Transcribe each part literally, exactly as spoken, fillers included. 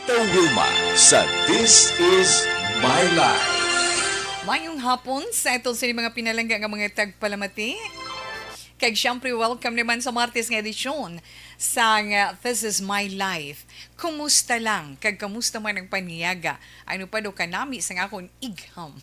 Wilma sa This Is My Life. Mayong hapon sa aton sini mga pinalangga nga mga tagpalamati. Kag syempre, welcome naman sa Martes nga edisyon sang uh, This Is My Life. Kumusta lang? Kag kamusta man ang paniyaga? Ano pa do kanami sang akon igham?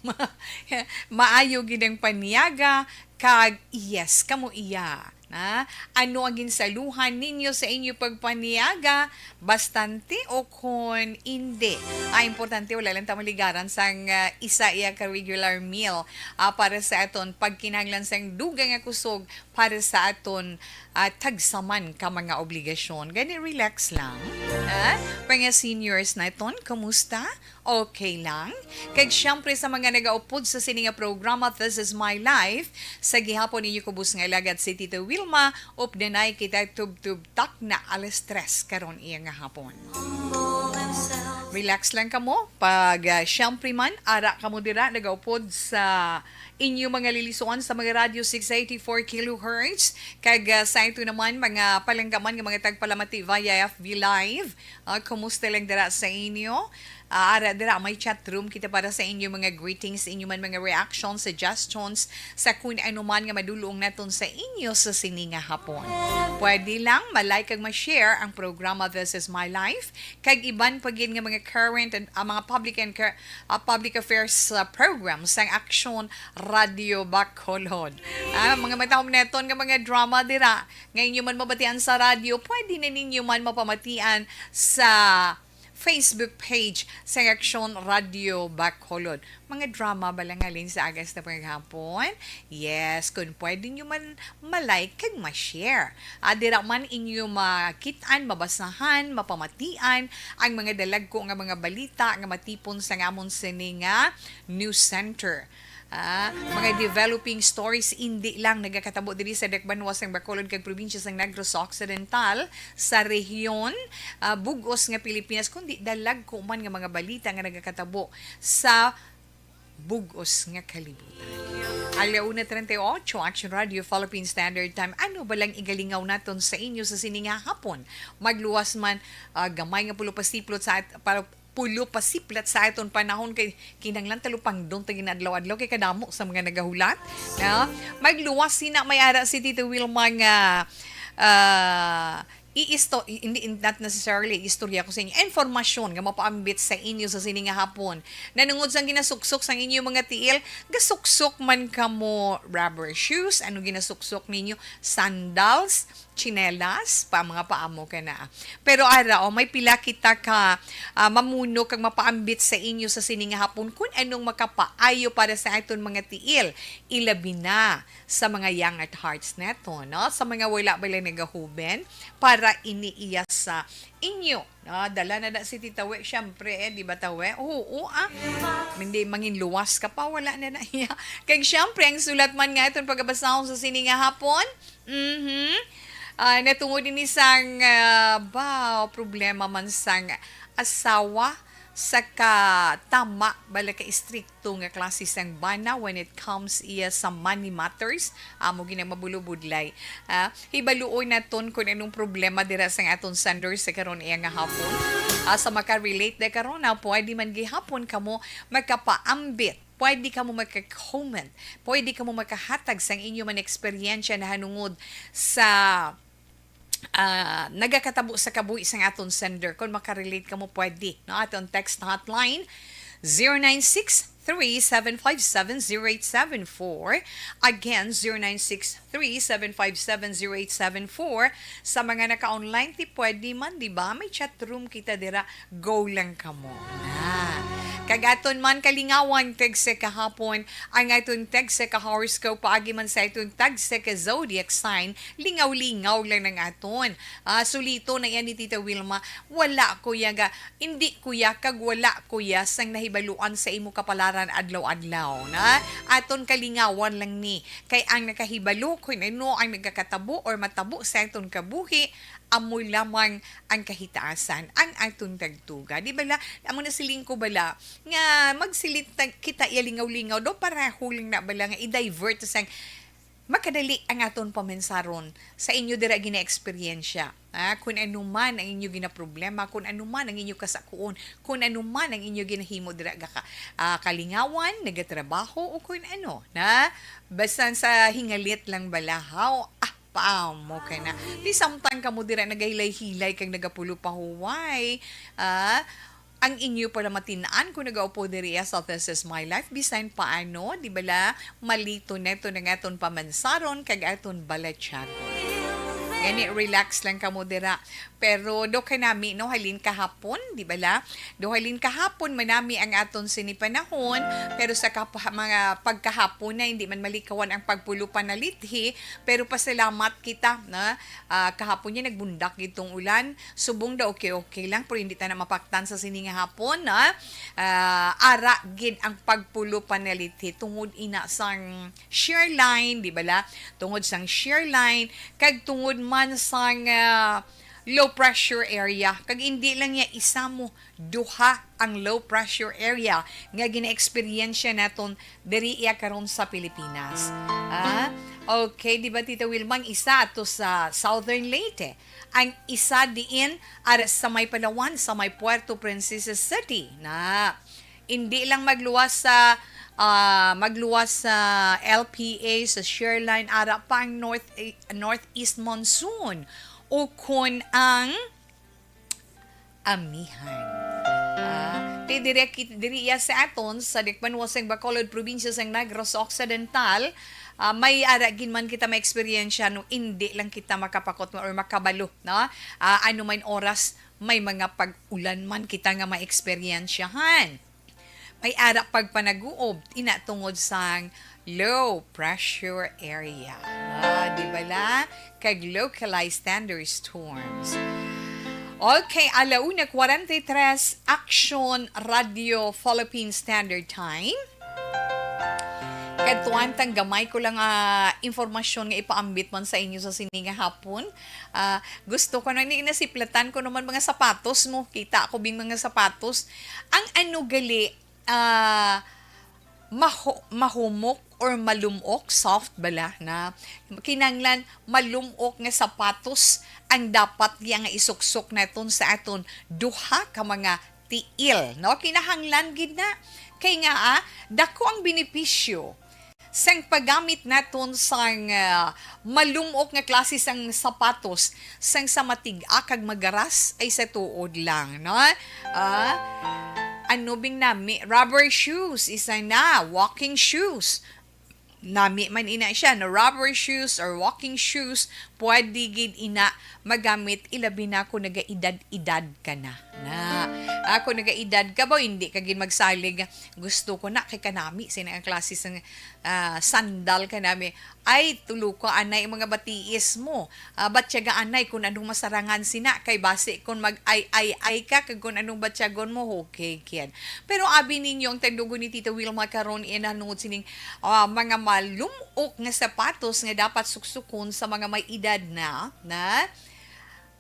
Maayo gid ang paniyaga, kag yes, kamo iya. Na, ano ang ginsaluhan ninyo sa inyo pagpaniyaga? Bastante o kon indi? Ah, importante, wala lang ta maligaran sang ah, isa iya ka regular meal ah, para sa aton pagkinahanglan sang dugang nga kusog para sa aton ah, tagsaman ka mga obligasyon. Gani, relax lang. Ah, mga seniors naton, kumusta? Okay lang? Kag siyempre sa mga nagaupod sa sini nga programa, This Is My Life, sa gihapon ninyo kubos nga alagad si Tito Wilma, updanay kita tubtub takna alas tres karon iya nga hapon. Relax lang kamo. Pag ah, siyempre man, ara kamo dira nagaupod sa inyo mga lilisuan sa mga radyo six eighty-four kilohertz. Kag ah, sa ito naman, mga palanggaman nga mga tagpalamati via F B Live. Ah, kumusta lang dira sa inyo? Ah, ara dira, may chat room kita para sa inyo mga greetings, inyo man mga reactions, suggestions sa kung ano man nga madulong naton sa inyo sa sini nga hapon. Pwede lang ma-like kag ma-share ang programa This Is My Life kag iban pa gid nga mga current and ah, mga public and cur- ah, public affairs ah, programs sang Aksyon Radio Bacolod. Ah, mga matahom neton nga mga drama dira nga inyo man mabatian sa radyo, pwede na ninyo man mapamatian sa Facebook page sang Aksyon Radio Bacolod. Mga drama ba lang halin sa agas na panghapon? Yes, kung pwede nyo man ma-like kag ma-share. Ah, dira man inyo makit-an, mabasahan, mapamatian ang mga dalagko nga mga balita nga matipon sa ngamon sini nga news center. Ah, mga developing stories indi lang nagakatabo diri sa dakbanwa sang Bacolod kag probinsya sang Negros Occidental, sa rehiyon, ah, bug-os nga Pilipinas, kundi dalagko man nga mga balita nga nagakatabo sa bug-os nga kalibutan. Ala una treinta y ocho, Action Radio Philippine Standard Time. Ano ba lang igalingaw naton sa inyo sa sini nga hapon? Magluwas man, ah, gamay nga pulo pasiplot sa at, para pulo pasiplat sa aton panahon kay kinahanglan talupangdon ta gina-adlaw-adlaw kay kadamo sa mga nagahulat. No? Magluwas sina may ara si Tito Wilma nga ah, iisto i- hindi in- not necessarily istorya ko sa inyo, informasyon nga mapaambit sa inyo sa sini nga hapon. Nanungod sang ginasuksok sang inyo mga tiil, gasuksok man kamo rubber shoes, ano ginasuksok ninyo, sandals, tsinelas pa, mga paamo ka na. Pero ara, oh, may pila kita ka ah, mamuno kag mapaambit sa inyo sa sini nga hapon kung anong makapaayo para sa aton mga tiil, ilabi na sa mga young at hearts neto, no? Sa mga wala ba lang nagahuben, para ini iya sa inyo. No? Dala na na si Tita We, syempre, eh, di ba, Tawe? Oo, ah. Hindi, mangin luwas ka pa, wala na na iya. Kag syempre, ang sulat man nga itong pagabasahon sa sini nga hapon, mhm. Ah, natungod ini sang ah, ba, problema man sang asawa sa katama, bala ka istrikto nga klase sang bana when it comes iya sa money matters. Amo ginamabulubudlay. Ah, hibaluon naton kung anong problema dira sang aton sender sa karon iya nga hapon. Ah, sa makarelate na karon, ah, pwede man gihapon kamo makapaambit, pwede kamo maka-comment, pwede kamo makahatag sang inyo man eksperyensya nahanungod sa ah, nagakatabo sa kabuhi sang aton sender. Kung makarelate kamo, pwede, no? Aton text hotline, zero nine six three, seven five seven, zero eight seven four. Again, zero nine six three, seven five seven, zero eight seven four. Sa mga naka-online, ti pwede man, di ba? May chat room kita dira. Go lang kamo. Na. Kag aton man kalingawan, text sa kahapon, ang aton text sa ka-horoscope, paagi man sa aton text sa ka-zodiac sign, lingaw-lingaw lang ang aton. Ah, sulito na yan ni Tita Wilma. Wala ko ya ga, hindi ko ya, kag wala ko ya sang nahibaluan sa imo kapalaran adlaw-adlaw, na? Aton kalingawan lang ni. Kay ang nakahibalo kung ano ang nagakatabo or matabo sa aton kabuhi, amo lamang ang kahitaasan, ang aton tagtuga. Di bala, amo na siling ko bala, nga magsilit tag-, kita iya lingaw-lingaw do, pareho lang na bala nga i-divert sang makadali ang aton paminsaron sa inyo dira gina-eksperyensya. Ah, kung ano man ang inyo ginaproblema, kung ano man ang inyo kasakuon, kung ano man ang inyo ginahimo dira ga ka-, ah, kalingawan, nagatrabaho, o kung ano, na basta sa hingalit lang bala, haw, ah, paamo ka na. Di samtang kamo dira nagahilay-hilay kag nagapulo pahuway, ah, ang inyo pala matin-an kung nagaupo diri sa This Is My Life, bisan paano, di bala, malito neto na nga aton pamansaron kag aton balatyagon. Gani, relax lang kamo dira. Pero do kay nami, no, halin kahapon, di bala? Do halin kahapon, manami ang aton sini panahon, pero sa kap-, mga pagkahapon na, hindi man malikawan ang pagpulo panalithi, pero pasalamat kita, na, ah, kahapon niya nagbundak gitong ulan. Subong daw okay-okay lang, pero hindi ta na mapaktan sa sini nga hapon, na, ah, ara gid ang pagpulo panalithi tungod ina sang shear line, di bala? Tungod sang shear line, kag tungod man sang, ah, low pressure area. Kag hindi lang niya isa mo, duha ang low pressure area nga gina-eksperyensya naton diri iya karon sa Pilipinas. Ah, okay, di ba, Tita Wilma, ang isa ato sa Southern Leyte, ang isa diin ara sa may Palawan, sa may Puerto Princesa City na hindi lang magluwas sa, ah, magluwas sa L P A, sa shear line, ara pa ang north, northeast monsoon o kon ang amihan. Ah, ti diri, kit-, diri iya sa aton, sa Dikpanwa sang Bacolod, probinsya sang Negros Occidental, ah, may ara gid man kita maeksperiensya, no, indi lang kita makapakot or makabalo, no? Ah, ano man oras, may mga pag-ulan man kita nga maeksperiensyahan. May ara pagpanaguob, ina tungod sang low pressure area. Ah, di bala? Kag localized thunderstorms. Okay, ala una kwarenta y tres, Action Radio Philippine Standard Time. Kadtuan tang gamay ko lang, ah, impormasyon nga ipaambit man sa inyo sa sini nga hapon. Ah, gusto ko na ni nasiplatan ko naman mga sapatos mo. Kita ko bing mga sapatos. Ang ano gali, ah, mahu-, mahumok or malumok, soft bala na kinahanglan malumok nga sapatos ang dapat niya nga isuksok naton sa aton duha ka mga tiil, no? Kinahanglan gid na. Kay nga, ah, dako ang benepisyo sang paggamit naton sang, ah, malumok nga klase sang sapatos sang sa matig-a kag magaras ay sa tuod lang, no? Ah, ano bing nami? Rubber shoes, isa na. Walking shoes. Nami man ina siya, no? Rubber shoes or walking shoes, pwede gid ina magamit, ilabi na kung nagaedad-edad ka na. Na, ako nagaedad ka ba, hindi ka gid magsalig. Gusto ko na kay kanami, sina ang klase sang, ah, sandal kanami. Ay, tulo ka anay ang mga batiis mo. Ah, batyaga anay kung anong masarangan sina, kay basi kung mag-ay-ay-ay ka, kag kung anong batyagon mo, okay, kid. Pero abi ninyo ang tandugon ni Tita Wilma karon, ina, nungod sining, ah, mga malumok nga sapatos nga dapat suksukon sa mga may edad na, na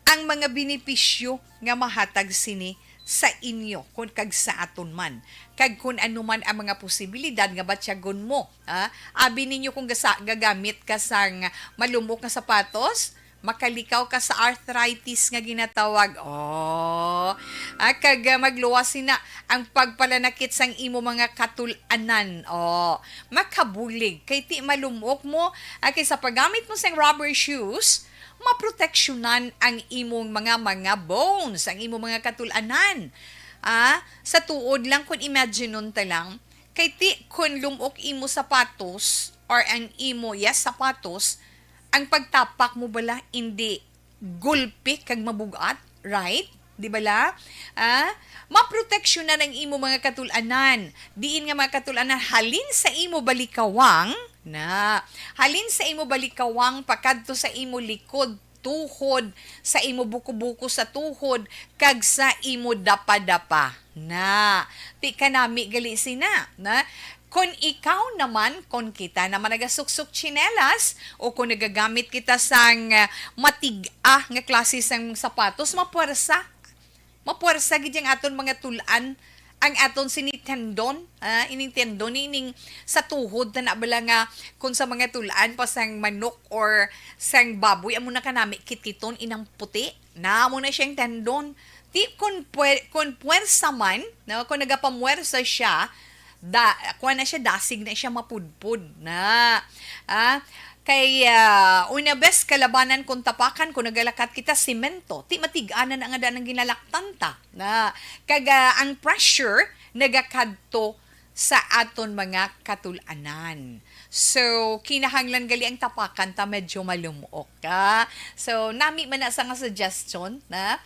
ang mga benepisyo nga mahatag sini sa inyo kun kag sa aton man, kag kun ano man ang mga posibilidad nga batyagon mo, ha? Abi ninyo kung gasa-, gagamit ka sang malumok nga sapatos, makalikaw ka sa arthritis nga ginatawag. Oh, ah, kag, ah, magluwas sina ang pagpalanakit sang imo mga katul-anan. Oh, makabulig kay ti malumok mo, ah, kay sa paggamit mo sang rubber shoes, maproteksyonan ang imong mga, mga bones, ang imong mga katul-anan. Ah, sa tuod lang, kung imagine-on ta lang, kay ti, kung lumok imo sapatos, or ang imo, yes, sapatos, ang pagtapak mo bala, hindi gulpi kag mabugat, right? Di bala? Ah, maproteksyonan ang imo mga katul-anan. Diin nga mga katul-anan, halin sa imo balikawang, na, halin sa imo balikawang pakadto sa imo likod, tuhod, sa imo buko-buko sa tuhod, kag sa imo dapa-dapa. Na, ti kanami gali sina, na, kon ikaw naman, kon kita naman nagasuksok tsinelas, o kon nagagamit kita sang, ah, matig-a nga klase sang sapatos, mapuwersa. Mapuwersa gid ang aton mga tul-an, ang aton sini tendon, ah, ining tendon, ining sa tuhod na bala nga kung sa mga tulaan pa sang manok or sang baboy, amo na kanami kitkiton inang puti. Na, amo na siyang tendon. Ti, kung pwe-, kung puwersa man, no, kung nagapamwersa siya, da, kuwan na siya, dasig na siya, mapudpod na. Ah, kay, ah, una bes, kalabanan kung tapakan, kung nagalakat kita, semento. Ti, matiganan na nga daan ang ginalaktan ta. Na, kag, ah, ang pressure, nagakadto sa aton mga katul-anan. So, kinahanglan gali ang tapakan ta medyo malum-ok ka. So, nami man na sa nga suggestion na,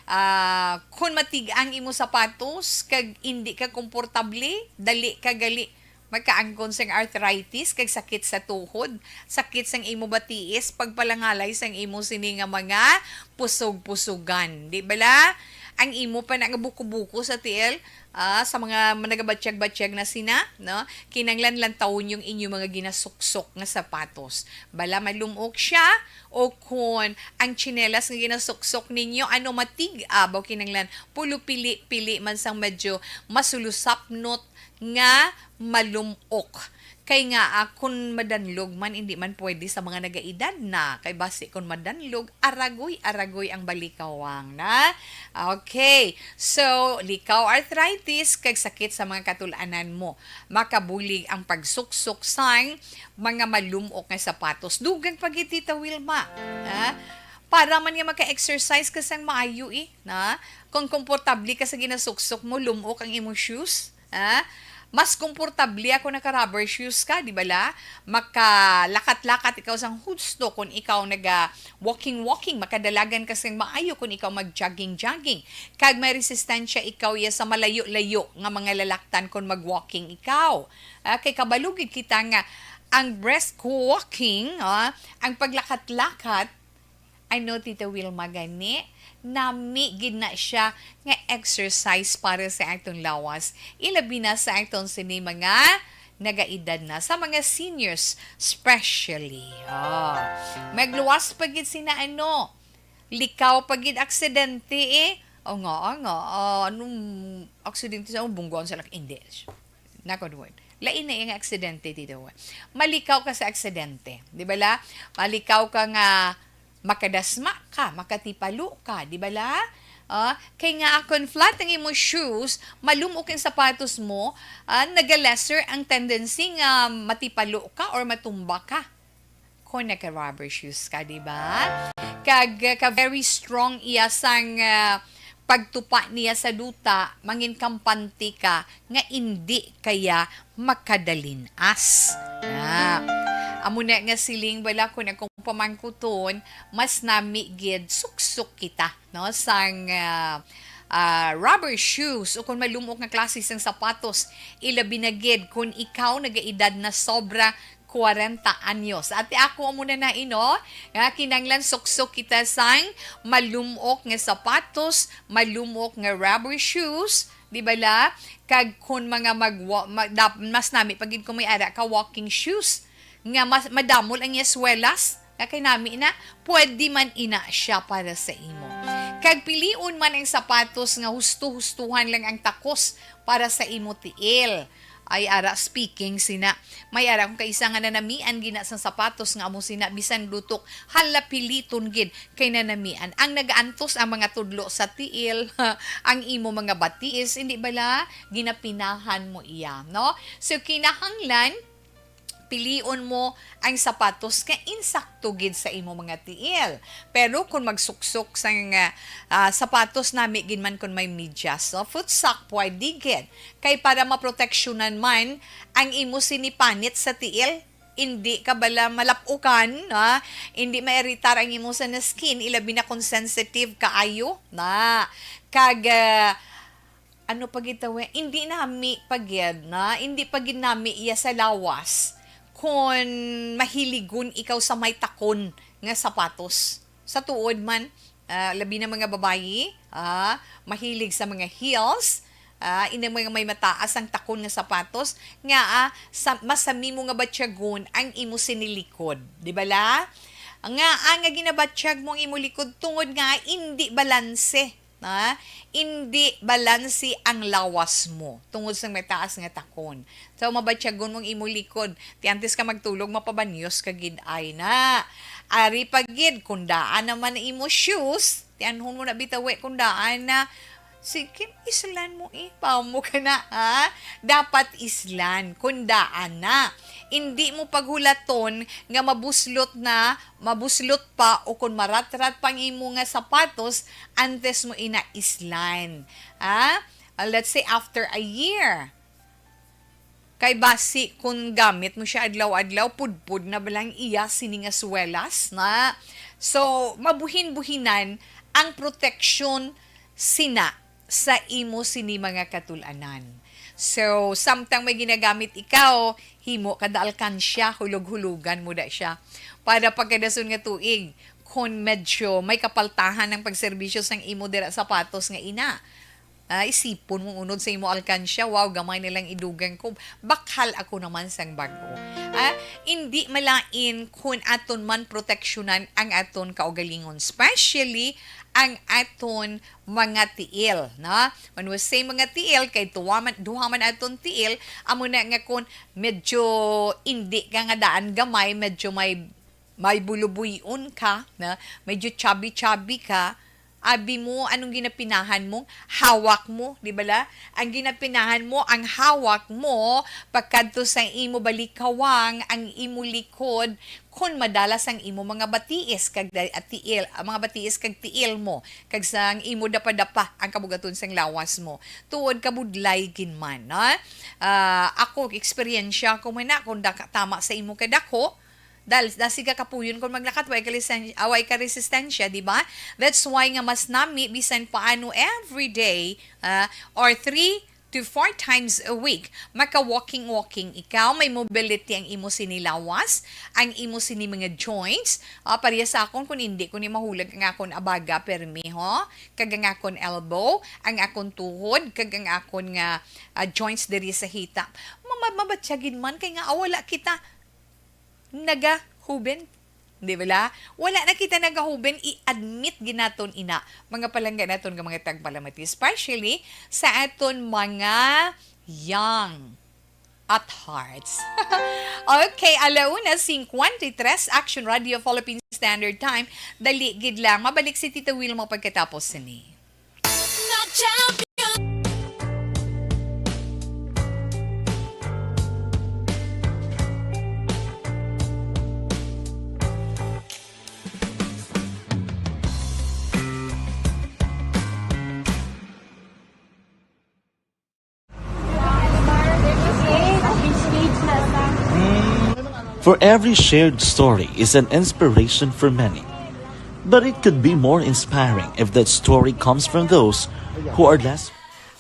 ah, kung matig-ang imo sapatos kag indi ka komportable, dali ka gali magkaangkon sing arthritis kag sakit sa tuhod, sakit sang imo batiis, pagpalangalay sang imo sini nga mga pusog-pusugan. Di bala? Ang imo pa na nga buko-buko sa tiil, ah, sa mga nagabatyag-batyag na sina, no? Kinanglan lantawon yung inyo mga ginasuksok nga sapatos. Bala malumok siya, o kon ang tsinelas nga ginasuksok ninyo, ano, matig-a, baw kinanglan, pulo pili-pili man sang medyo masulusapnot nga malumok. Kay nga, ah, kun madanlog man, hindi man pwede sa mga nagaedad na. Kay basi kun madanlog, aragoy-aragoy ang balikawang na. Okay. So, likaw arthritis, kag sakit sa mga katul-anan mo. Makabulig ang pagsuksok sang mga malumok nga sapatos. Dugang pa gid, Tita Wilma. Ha? Para man nga maka-exercise ka sang maayo, eh, na? Kung komportable ka sa ginasuksok mo, lumok ang imong shoes, ha? Mas komportable ako naka rubber shoes ka, di bala? Makalakat-lakat ikaw sang husto kung ikaw naga walking-walking, makadalagan ka sang maayo kung ikaw mag-jogging-jogging. Kag may resistensya ikaw ya sa malayo-layo nga mga lalaktan kung mag-walking ikaw. Ah, kay kabalo gid kita nga ang brisk walking, ah, ang paglakat-lakat, ano, Tita Wilma, gani, nami gid na siya nga exercise para sa atong lawas. Ilabi na sa atong sini mga nagaedad na, sa mga seniors especially. Ah, magluwas pa gid sina, ano, likaw pa gid aksidente, eh. O nga, nga, ah, anong aksidente sa bungguan sa lak-, hindi. Knock on wood. Lain na yung aksidente, Tita Juan. Malikaw ka sa aksidente. Di ba la? Malikaw ka nga makadasma ka, makatipalo ka, di ba la? Ah, kay nga, kung flat ang imong shoes, malumok ang sapatos mo, ah, naga-lesser ang tendency nga matipalo ka or matumba ka. Kung naka-rubber shoes ka, di ba? Kag, ah, ka very strong iya sang, ah, pagtupa niya sa duta, mangin kampante ka nga indi kaya makadalin-as. Na, amo na nga siling bala, kung akong pamangkuton, mas nami gid suksok kita, no, sang, ah, ah, rubber shoes o kung malumok nga klase sang sapatos, ilabi na gid kung ikaw nagaedad na sobra kwarenta anyos. Ati ako amo na na, ino, nga kinanglan suksok kita sang malumok nga sapatos, malumok nga rubber shoes, di ba la? Kag kun mga mag-, wa-, ma-, dap-, mas nami pa gid kung may ara ka walking shoes nga mas madamol ang iya swelas, nga kay nami na, pwede man ina siya para sa imo. Kag pilion man ang sapatos nga husto-hustuhan lang ang takos para sa imo tiil. Ay, ara, speaking sina, may ara akong kaisa nga nanamian gina sang sapatos nga amo sina, bisan lutok, hala, piliton gid kay nanamian. Ang nagaantos ang mga tudlo sa tiil, ang imo mga batiis, hindi bala? Ginapinahan mo iya, no? So, kinahanglan, pilion mo ang sapatos nga insakto gid sa imo mga tiil. Pero kung magsuksok sang, ah, sapatos, nami gid man kung may medyas, no? Foot sock, pwede gid. Kay para maproteksyonan man ang imo sinipanit sa tiil, indi ka bala malap-ukan, ha? Indi mairitar ang imo sa skin, ilabi na kung sensitive kaayo, na. Kag, ah, ano pa gid tawe, indi nami pa gid na, indi pa gid nami iya sa lawas kon mahiligon ikaw sa may takon nga sapatos. Sa tuod man, ah, labi na mga babayi, ah, mahilig sa mga heels, ah, ina mga may mataas ang takon nga sapatos, nga, ah, sa, mas sami mo nga batyagon ang imo sinilikod, di ba la? Nga, ah, nga ginabatyag mo ang imo likod tungod nga indi balanse Ha? Indi balansi ang lawas mo tungod sa mataas nga takon. So, mabatyagon mong imo likod. Ti antes ka magtulog, mapabanyos ka gid ay na. Ari pa gid, kung daan naman ang imo shoes, ti anhon mo na bitawi kung daan na. Sige, islan mo eh. Pamo ka na, ha? Dapat islan, kung daan na. Indi mo paghulaton nga mabuslot na, mabuslot pa, o kung maratrat pang imo nga sapatos, antes mo ina islan. Ha? Uh, let's say, after a year. Kay basi, kung gamit mo siya adlaw-adlaw, pudpod na ba lang iya sini nga swelas, na? So, mabuhin-buhinan ang proteksyon sina sa imo sini mga katul-anan. So, samtang may ginagamit ikaw, himo ka da alkansya, hulog-hulugan mo da siya. Para pagkadason nga tuig, kung medyo may kapaltahan ang pagserbisyo sang imo dira sapatos nga ina, ah, isipon mong unod sa imo alkansya, "Wow, gamay na lang idugang ko. Bakhal ako naman sang bag-o." Ah, indi malain kun aton man proteksyonan ang aton kaugalingon, especially ang aton mga tiil, no? When we say mga tiil, kay duha man, duha man aton tiil, amo na nga kun medyo indi ka nga daan gamay, medyo may, may bulubuyon ka, no? Medyo chubby-chubby ka, abi mo, anong ginapinahan mo? Hawak mo, di ba la? Ang ginapinahan mo, ang hawak mo, pagkadto sa imo balikawang, ang imo likod, kon madalas ang imo mga batiis kag da-, ah, tiil, ang mga batiis kag tiil mo, kag sang imo dapadapa ang kabugaton sang lawas mo. Tuod kabudlay gid man, no? Ah, ako, eksperyensya ko man na, kung daka-, tama sa imo kadako, dahil dasi ka kapuyon kung maglakat, way ka lisen-, ah, way ka resistensya, di ba? That's why nga mas nami, bisan paano every day, ah, or three to four times a week, maka-walking-walking ikaw, may mobility ang imo sini lawas, ang imo sini mga joints. Ah, pareha sa akon, kung hindi ko ni mahulag ang akon abaga, permi, ho? Kag ang akon elbow, ang akon tuhod, kag ang akon nga, ah, joints diri sa hita. Ma-, ma-, mabatyagin man, kay nga, ah, wala kita nagahuben. Di ba la? Wala na kita nagahuben, i-admit gid naton ina, mga palangga naton nga mga tagpalamati, especially sa aton mga young at hearts. Okay, ala una cincuenta y tres, Action Radio Philippine Standard Time. Dali gid lang, mabalik si Tita Wilma pagkatapos sini. For every shared story is an inspiration for many. But it could be more inspiring if that story comes from those who are less.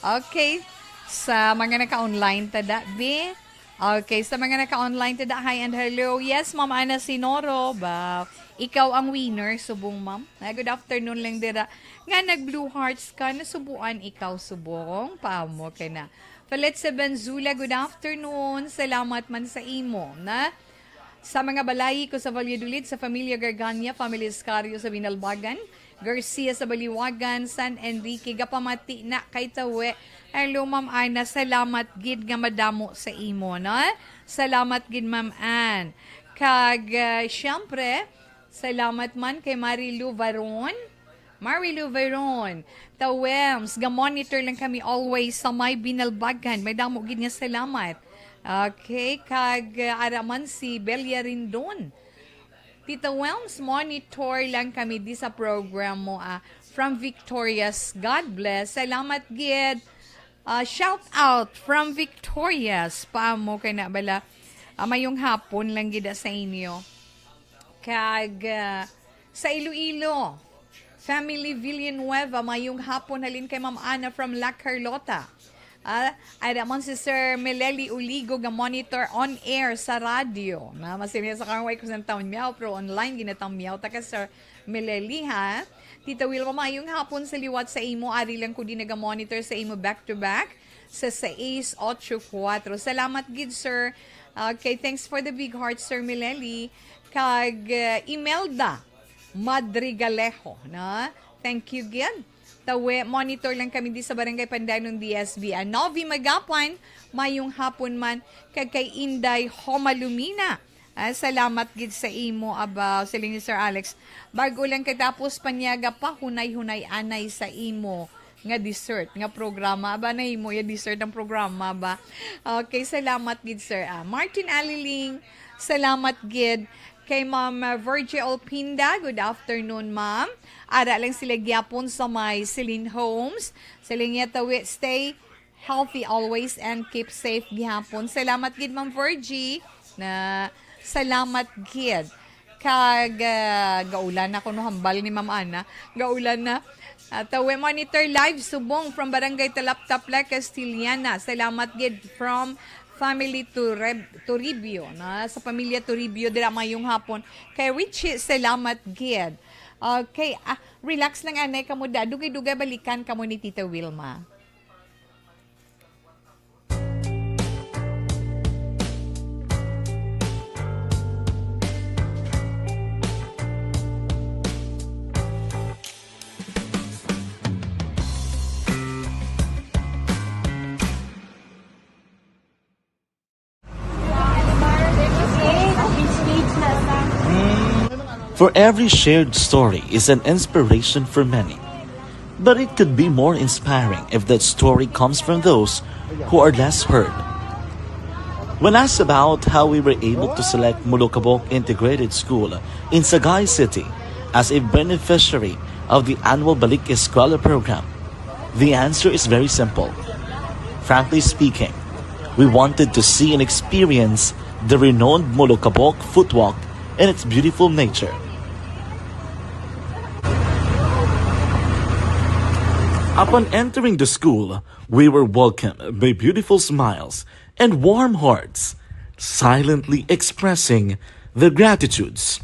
Okay. Sa mga naka-online ta da, be. Okay, sa mga naka-online ta da, hi and hello. Yes, Ma'am Ana Sinoro, ba, ikaw ang winner, subong, ma'am. Ah, good afternoon lang dira. Nga nag-blue hearts ka, nasubuan ikaw, subong. Pamo ka na. Felice Benzula, good afternoon. Salamat man sa imo, na. Sa mga balay ko sa Valladolid, sa Familia Gargania, Family Escario sa Binalbagan, Garcia sa Baliwagan, San Enrique, gapamati na kay Tawe. Hello, Ma'am Ana, salamat gid nga madamo sa imo, no? Salamat gid, Ma'am Ann. Kag, ah, siyempre, salamat man kay Marilu Varon. Marilu Veron, Tawems, ga-monitor lang kami always sa may Binalbagan. May damo gid nga salamat. Okay, kag, uh, ara man si Belia Rindon. Tita Welms, monitor lang kami di sa program mo, ah, from Victorious. God bless. Salamat gid. Ah, shout out from Victorious. Paamo kay na bala. Ah, mayong hapon lang gid sa inyo. Kag, ah, sa Iloilo, Family Villanueva, mayong hapon halin kay Ma'am Ana from La Carlota. Ah, ay naman si Sir Meleli Uligo nga monitor on air sa radyo. Na masimya sa karong way ko sa taon miyaw, pero online ginatang miyaw ta ka Sir Meleli, ha? Tita Wilma, mayong hapon sa liwat sa imo. Ari lang ko di naga-monitor sa imo back to back sa sais ocho kuwatro. Salamat gid, sir. Okay, thanks for the big heart, Sir Meleli. Kag, uh, Imelda Madrigalejo, na? Thank you gid. Tawi, monitor lang kami di sa Barangay Pandanon, D S B. Ah, Novi Magapan, mayong hapon man, kag kay Inday Homa Lumina. Ah, salamat gid sa imo, aba, siling ni Sir Alex. Bago lang katapos, panyaga pa, hunay-hunay anay sa imo nga dessert, nga programa. Aba, nahimo ya dessert ang programa ba? Okay, salamat gid, sir. Ah, Martin Aliling, salamat gid. Kay Ma'am, ah, Virgie Olpinda, good afternoon, ma'am. Ara lang sila gyapon sa may Celine Homes. Sa linya tawi, stay healthy always and keep safe gihapon. Salamat gid, Ma'am Virgie, na salamat gid. Kag, ah, gaulan na kuno hambal ni Ma'am Ana. Gaulan na. Ah, tawi monitor live subong from Barangay Talaptapla, Castillana. Salamat gid from family Tureb-, Toribio, na sa pamilya Toribio dira mayong hapon. Kay Richie, salamat gid. Okay, ah, relax lang anay kamo da. Dugay-dugay balikan kamo ni Tita Wilma. For every shared story is an inspiration for many. But it could be more inspiring if that story comes from those who are less heard. When asked about how we were able to select Molokabok Integrated School in Sagay City as a beneficiary of the annual Balik Eskwela program, the answer is very simple. Frankly speaking, we wanted to see and experience the renowned Molokabok footwalk and its beautiful nature. Upon entering the school, we were welcomed by beautiful smiles and warm hearts, silently expressing their gratitudes.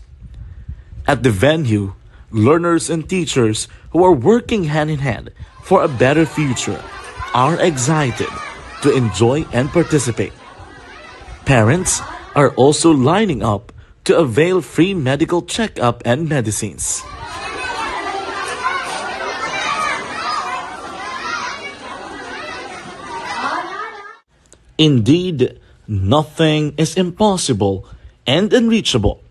At the venue, learners and teachers who are working hand in hand for a better future are excited to enjoy and participate. Parents are also lining up to avail free medical checkup and medicines. Indeed, nothing is impossible and unreachable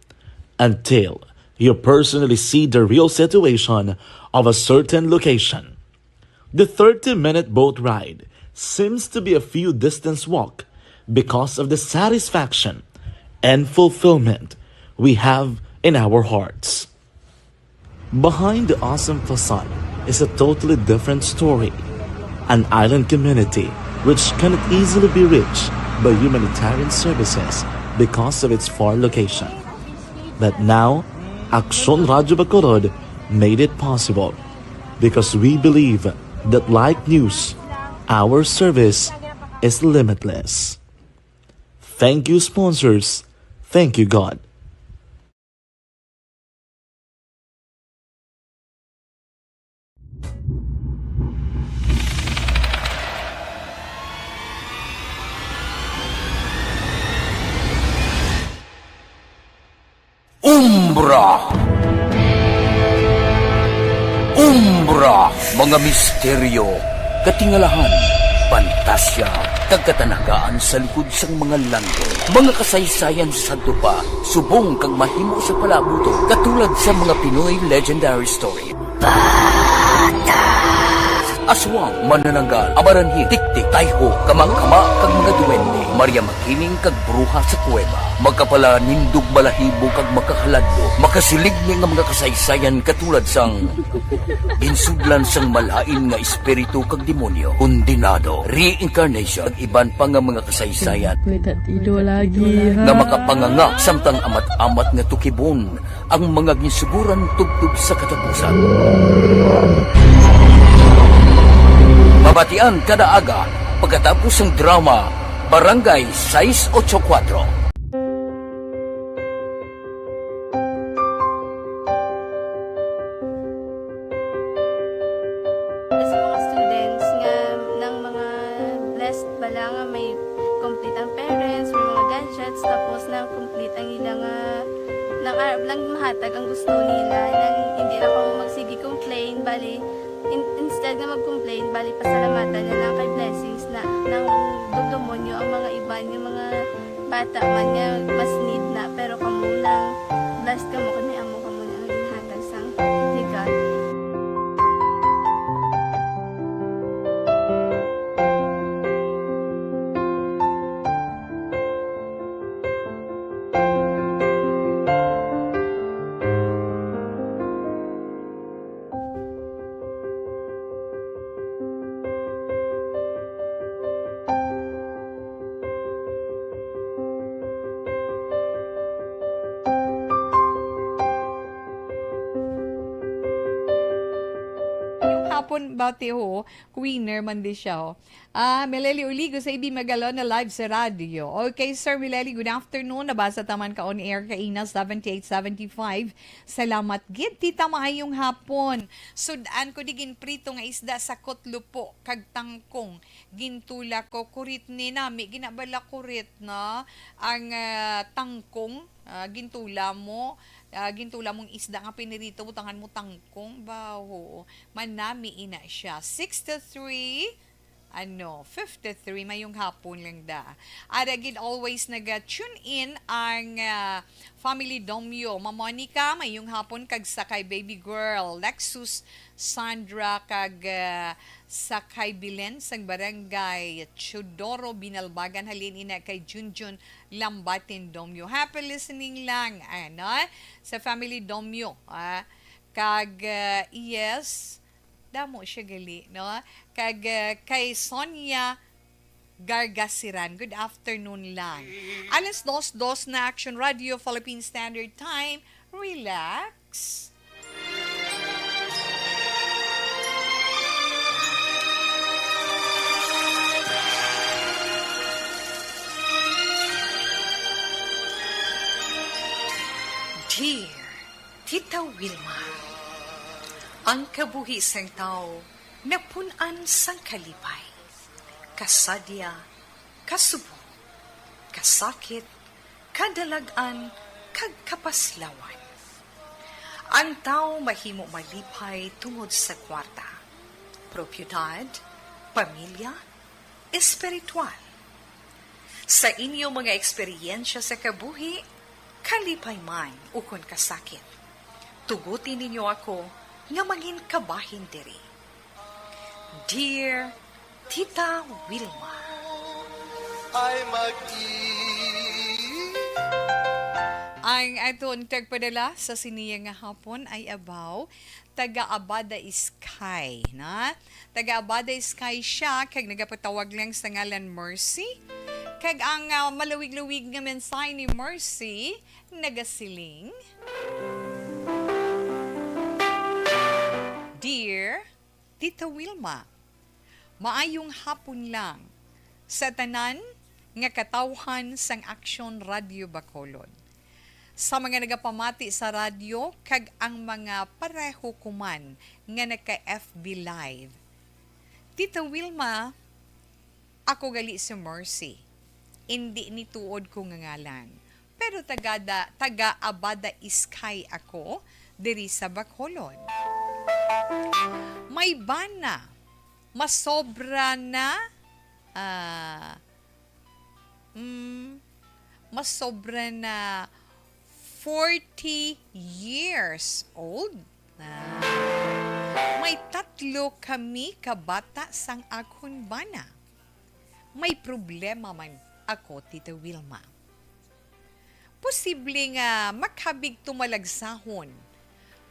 until you personally see the real situation of a certain location. The thirty-minute boat ride seems to be a few distance walk because of the satisfaction and fulfillment we have in our hearts. Behind the awesome facade is a totally different story, an island community which cannot easily be reached by humanitarian services because of its far location. But now, Aksyon Radyo Bacolod made it possible because we believe that like news, our service is limitless. Thank you, sponsors. Thank you, God. Umbra. Umbra, mga misteryo, katingalahan, pantasya, kag katanagaan sa likod sang mga landong. Mga kasaysayan sa sadto pa, subong kag mahimo sa palabuton, katulad sa mga Pinoy legendary story. Aswang, manananggal, amaranhit, tiktik, tayho, kama-kama, kag mga duwende, Maria Makiling, kag bruha sa kuweba, makapalanindog balahibo kag makahaladlo, makasiligni nga mga kasaysayan katulad sang ginsudlan sang malain nga espiritu kag demonyo, kondenado, reincarnation, kag iban pa nga mga kasaysayan May tatido lagi, ha? Nga makapanganga samtang amat-amat nga tukibon ang mga ginsuguran tubtob sa katapusan. Mabatian kada aga pagkatapos sang drama Barangay sais ocho kuwatro. Sa mga students nga nang mga blessed bala nga may complete ang parents, may mga gadgets, tapos nang complete ang ila nga nang arab lang mahatag ang gusto nila, nang hindi na ko magsige complain. Bali, in-, instead nga mag-complain, bali, pasalamatan na lang kay blessings na nang dumdumo nyo ang mga iban, yung mga bata man nga mas need na, pero kamo nang blessed kamo kay may amo kamo nga ginhatag sang ni God. Yung hapon, bati ho, winner man di siya, oh. Ah, Meleli Uligo sa A B Magalona live sa radyo. Okay, Sir Meleli, good afternoon. Nabasa taman ka on air kaina, seventy-eight seventy-five. Salamat gid, tita, maayong hapon. Sud-an ko di ginprito nga isda sa kutlo po kag tangkong. Gintula ko, kurit ni nami, ginabala kurit na ang, ah, tangkong. Ah, gintula mo, ah, gintula mong isda nga pinirito, butangan mo tangkong. Baho, manami ina siya. Six to three, ano, fifty-three, mayong hapon lang da. Ara gid always naga-tune in ang, ah, Family Domyo. Ma Monica, mayong hapon kag sa kay baby girl, Lexus, Sandra, kag, ah, sa kay Bilen sang barangay Teodoro Binalbagan, halin ina kay Junjun Lambatin Domyo. Happy listening lang, ano, sa Family Domyo, ah. Kag, ah, yes, damo siya gali, no? Kag, ah, kay Sonia Gargasiran, good afternoon lang. Alas dos, dos na, Action Radio, Philippine Standard Time. Relax. Dear Tita Wilma, ang kabuhi sang tawo napun-an sang kalipay, kasadya, kasubo, kasakit, kadalag-an, kag kapaslawan. Ang tawo mahimo malipay tungod sa kwarta, propiedad, pamilya, espiritual. Sa inyo mga eksperyensya sa kabuhi, kalipay man ukon kasakit, tuguti ninyo ako nga mangin kabahin diri. Dear Tita Wilma. Ay mag-i- Ang aton tagpadala sa siniya nga hapon ay about taga Abada Iskay, na? Taga Abada Iskay siya, kag nagapatawag lang sa ngalan Mercy. Kag ang, ah, malawig-lawig nga mensahe ni Mercy, nagasiling, Dear Tita Wilma, maayong hapon lang sa tanan nga katawhan sang Aksyon Radyo Bacolod, sa mga nagapamati sa radyo, kag ang mga pareho ko man nga naka-F B Live. Tita Wilma, ako gali si Mercy. Indi ni tuod ko nga ngalan, pero tagada-, taga Abada Iskay ako, diri sa Bacolod. May bana, masobra na, ah, mm, masobra na forty years old. Ah. May tatlo kami ka bata sang akon bana. May problema man ako, Tita Wilma. Posible nga makabig tumalagsahon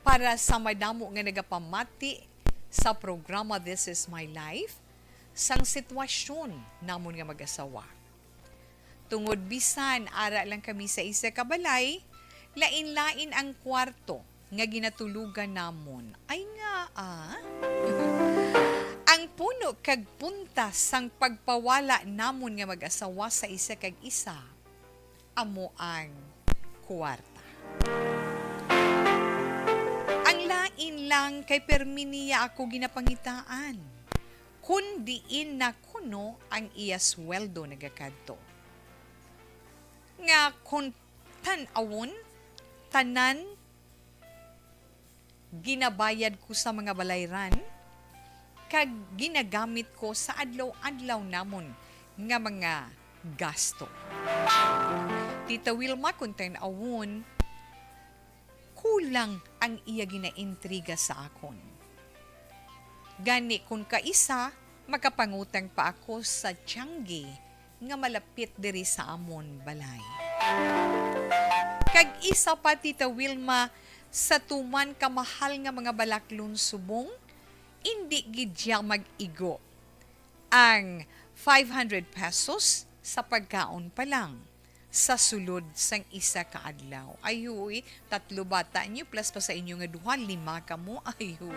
para sa madamo nga nagapamati sa programa This Is My Life sang sitwasyon namon nga mag-asawa. Tungod bisan ara lang kami sa isa ka balay, lain-lain ang kwarto nga ginatulogan namon. Ay nga, ah. Ang puno kag punta sang pagpawala namon nga mag-asawa sa isa kag isa amo ang kuwarta. Ang lain lang kay permi niya ako ginapangitaan kon diin na kuno ang iya sweldo nagakadto. Nga kon tan-awon, tanan Ginabayad ko sa mga balayran, kag ginagamit ko sa adlaw-adlaw namon nga mga gasto. Tita Wilma, kung tan-awon, kulang ang iya ginaintriga sa akon. Gani, kung kaisa, makapangutang pa ako sa tiangge nga malapit diri sa amon balay. Kag isa pa, Tita Wilma, sa tuman ka mahal nga mga balaklon subong, indi gid siya mag-igo ang five hundred pesos sa pagkaon pa lang sa sulod sang isa ka adlaw. Ay, huy, tatlo bata niyo, plus pa sa inyo nga duha, lima kamo. Ay, oo.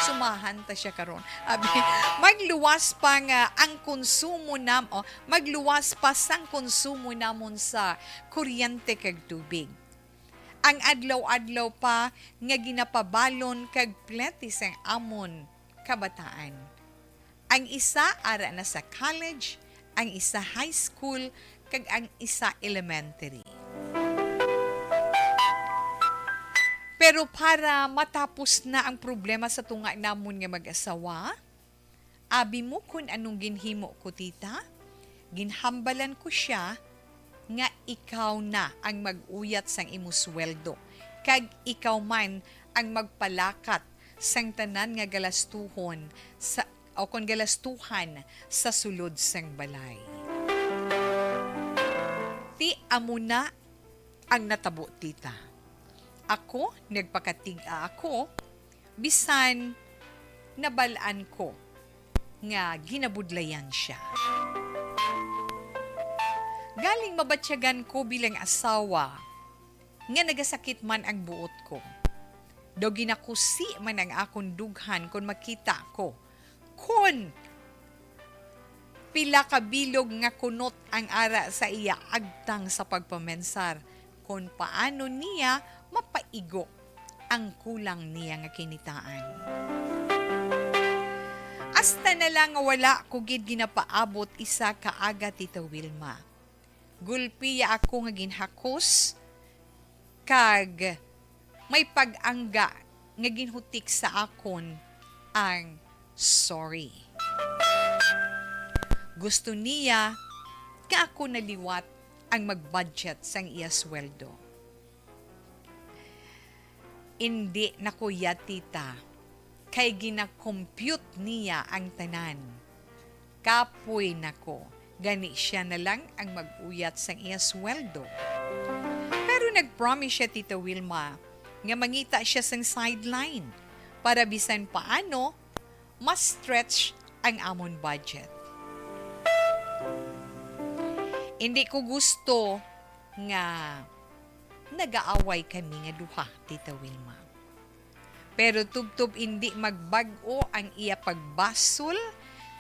Sumahan ta siya karon. Abi, magluwas pa nga ang konsumo nam-, oh, magluwas pa sang konsumo namon sa kuryente kag tubig. Ang adlaw-adlaw pa nga ginapabalon kag plete sang amon kabataan. Ang isa ara na sa college, ang isa high school, kag ang isa elementary. Pero para matapos na ang problema sa tunga namon nga mag-asawa, abi mo kun anong ginhimo ko, tita? Ginhambalan ko sia nga ikaw na ang mag-uyat sang imo sweldo, kag ikaw man ang magpalakat sang tanan nga galastuhon sa, o kon galastuhan sa sulod sang balay. Ti amo na ang natabo, tita. Ako, nagpakatig-a ako, bisan nabal-an ko nga ginabudlayan sia. Galing mabatyagan ko bilang asawa nga nagasakit man ang buot ko. Daw ginakusi man ang akon dughan kon makita ko kon pila ka bilog nga kunot ang ara sa iya agtang sa pagpamensar kon paano niya mapaigo ang kulang niya nga kinitaan. Hasta na lang nga wala ko gid ginapaabot isa ka aga, Tita Wilma. Gulpiya ako nga ginhakos, kag may pag-angga nga ginhutik sa akon ang sorry. Gusto niya nga ako na liwat ang mag-budget sang iya sweldo. Indi na ko iya, tita, kay gina-compute niya ang tanan. Kapoy na ko, gani sia na lang ang mag-uyat sang iya sweldo. Pero nag-promise sia, Tita Wilma, nga mangita sia sang sideline para bisan paano ma-stretch ang amon budget. Indi ko gusto nga nagaaway kami nga duha, Tita Wilma. Pero tubtob indi magbag-o ang iya pagbasol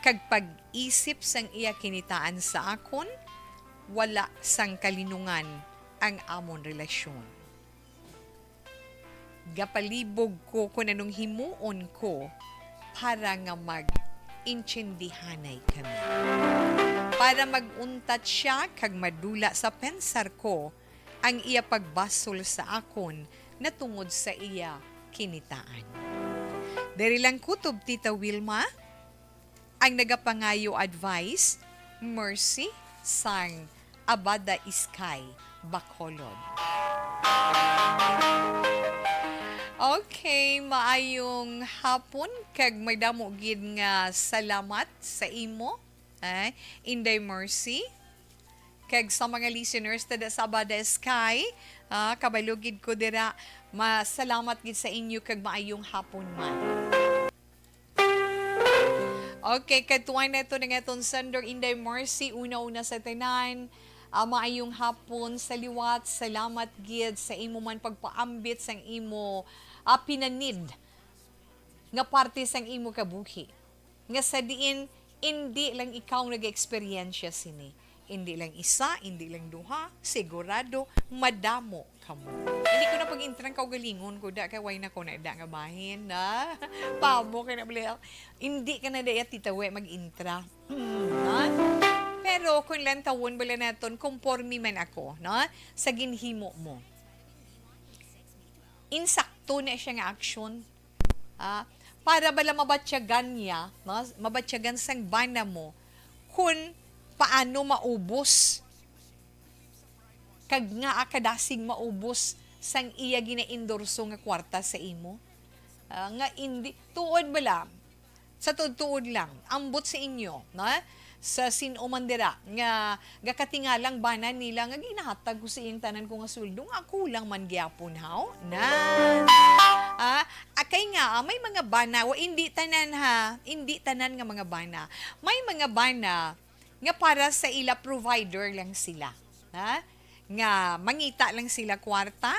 kag pag-isip sang iya kinitaan sa akon, wala sang kalinungan ang amon relasyon. Gapalibog ko kon anong himuon ko para nga mag-intindihanay kami. Para mag-untat sia kag madula sa pensar ko ang iya pagbasol sa akon natungod sa iya kinitaan. Diri lang kutob, Tita Wilma, ang nagapangayo advice, Mercy sang Abada Iskay, Bacolod. Okay, maayong hapon kag madamo gid nga salamat sa imo, eh, Inday Mercy. Kag sa mga listeners tada sa Abada Sky, ah, kabalo gid ko dira. Masalamat gid sa inyo kag maayong hapon man. Okay, kadtuan nato ang aton sender, Inday Mercy. Una-una sa tanan, ah, maayong hapon sa liwat. Salamat gid sa imo man pagpaambit sang imo, ah, pinanid nga parte sang imo kabuhi, nga sa diin indi lang ikaw nag-eksperyensya sini. Indi lang isa, indi lang duha, sigurado madamo kamo. Hindi ko na pag-intrang kaugalingon ko da, kay way na ko na da nga bahin na. Pamo kay na bali. Hindi ka na da iya titawi mag-intra. Mm, no? Pero kung lantawon bala naton, conforme man ako, no? Sa ginhimo mo. Insakto na siya nga aksyon. Ah, para bala mabatyagan niya, no? Mabatyagan sang bana mo kung paano maubos kag nga kadasig maubos sang iya ginaendorso nga kwarta sa imo. Ah, nga indi, tuod bala, sa tuod-tuod lang, ambot sa inyo, no? Sa sin-o man dira nga gakatingalang bana nila nga ginahatag ko sa iyang tanan ko nga sweldo, nga ako lang man gyapon, haw? Na. Ah, akay nga, ah, may mga bana, wa, hindi tanan ha, hindi tanan nga mga bana. May mga bana nga para sa ila provider lang sila, ha? Nga mangita lang sila kwarta,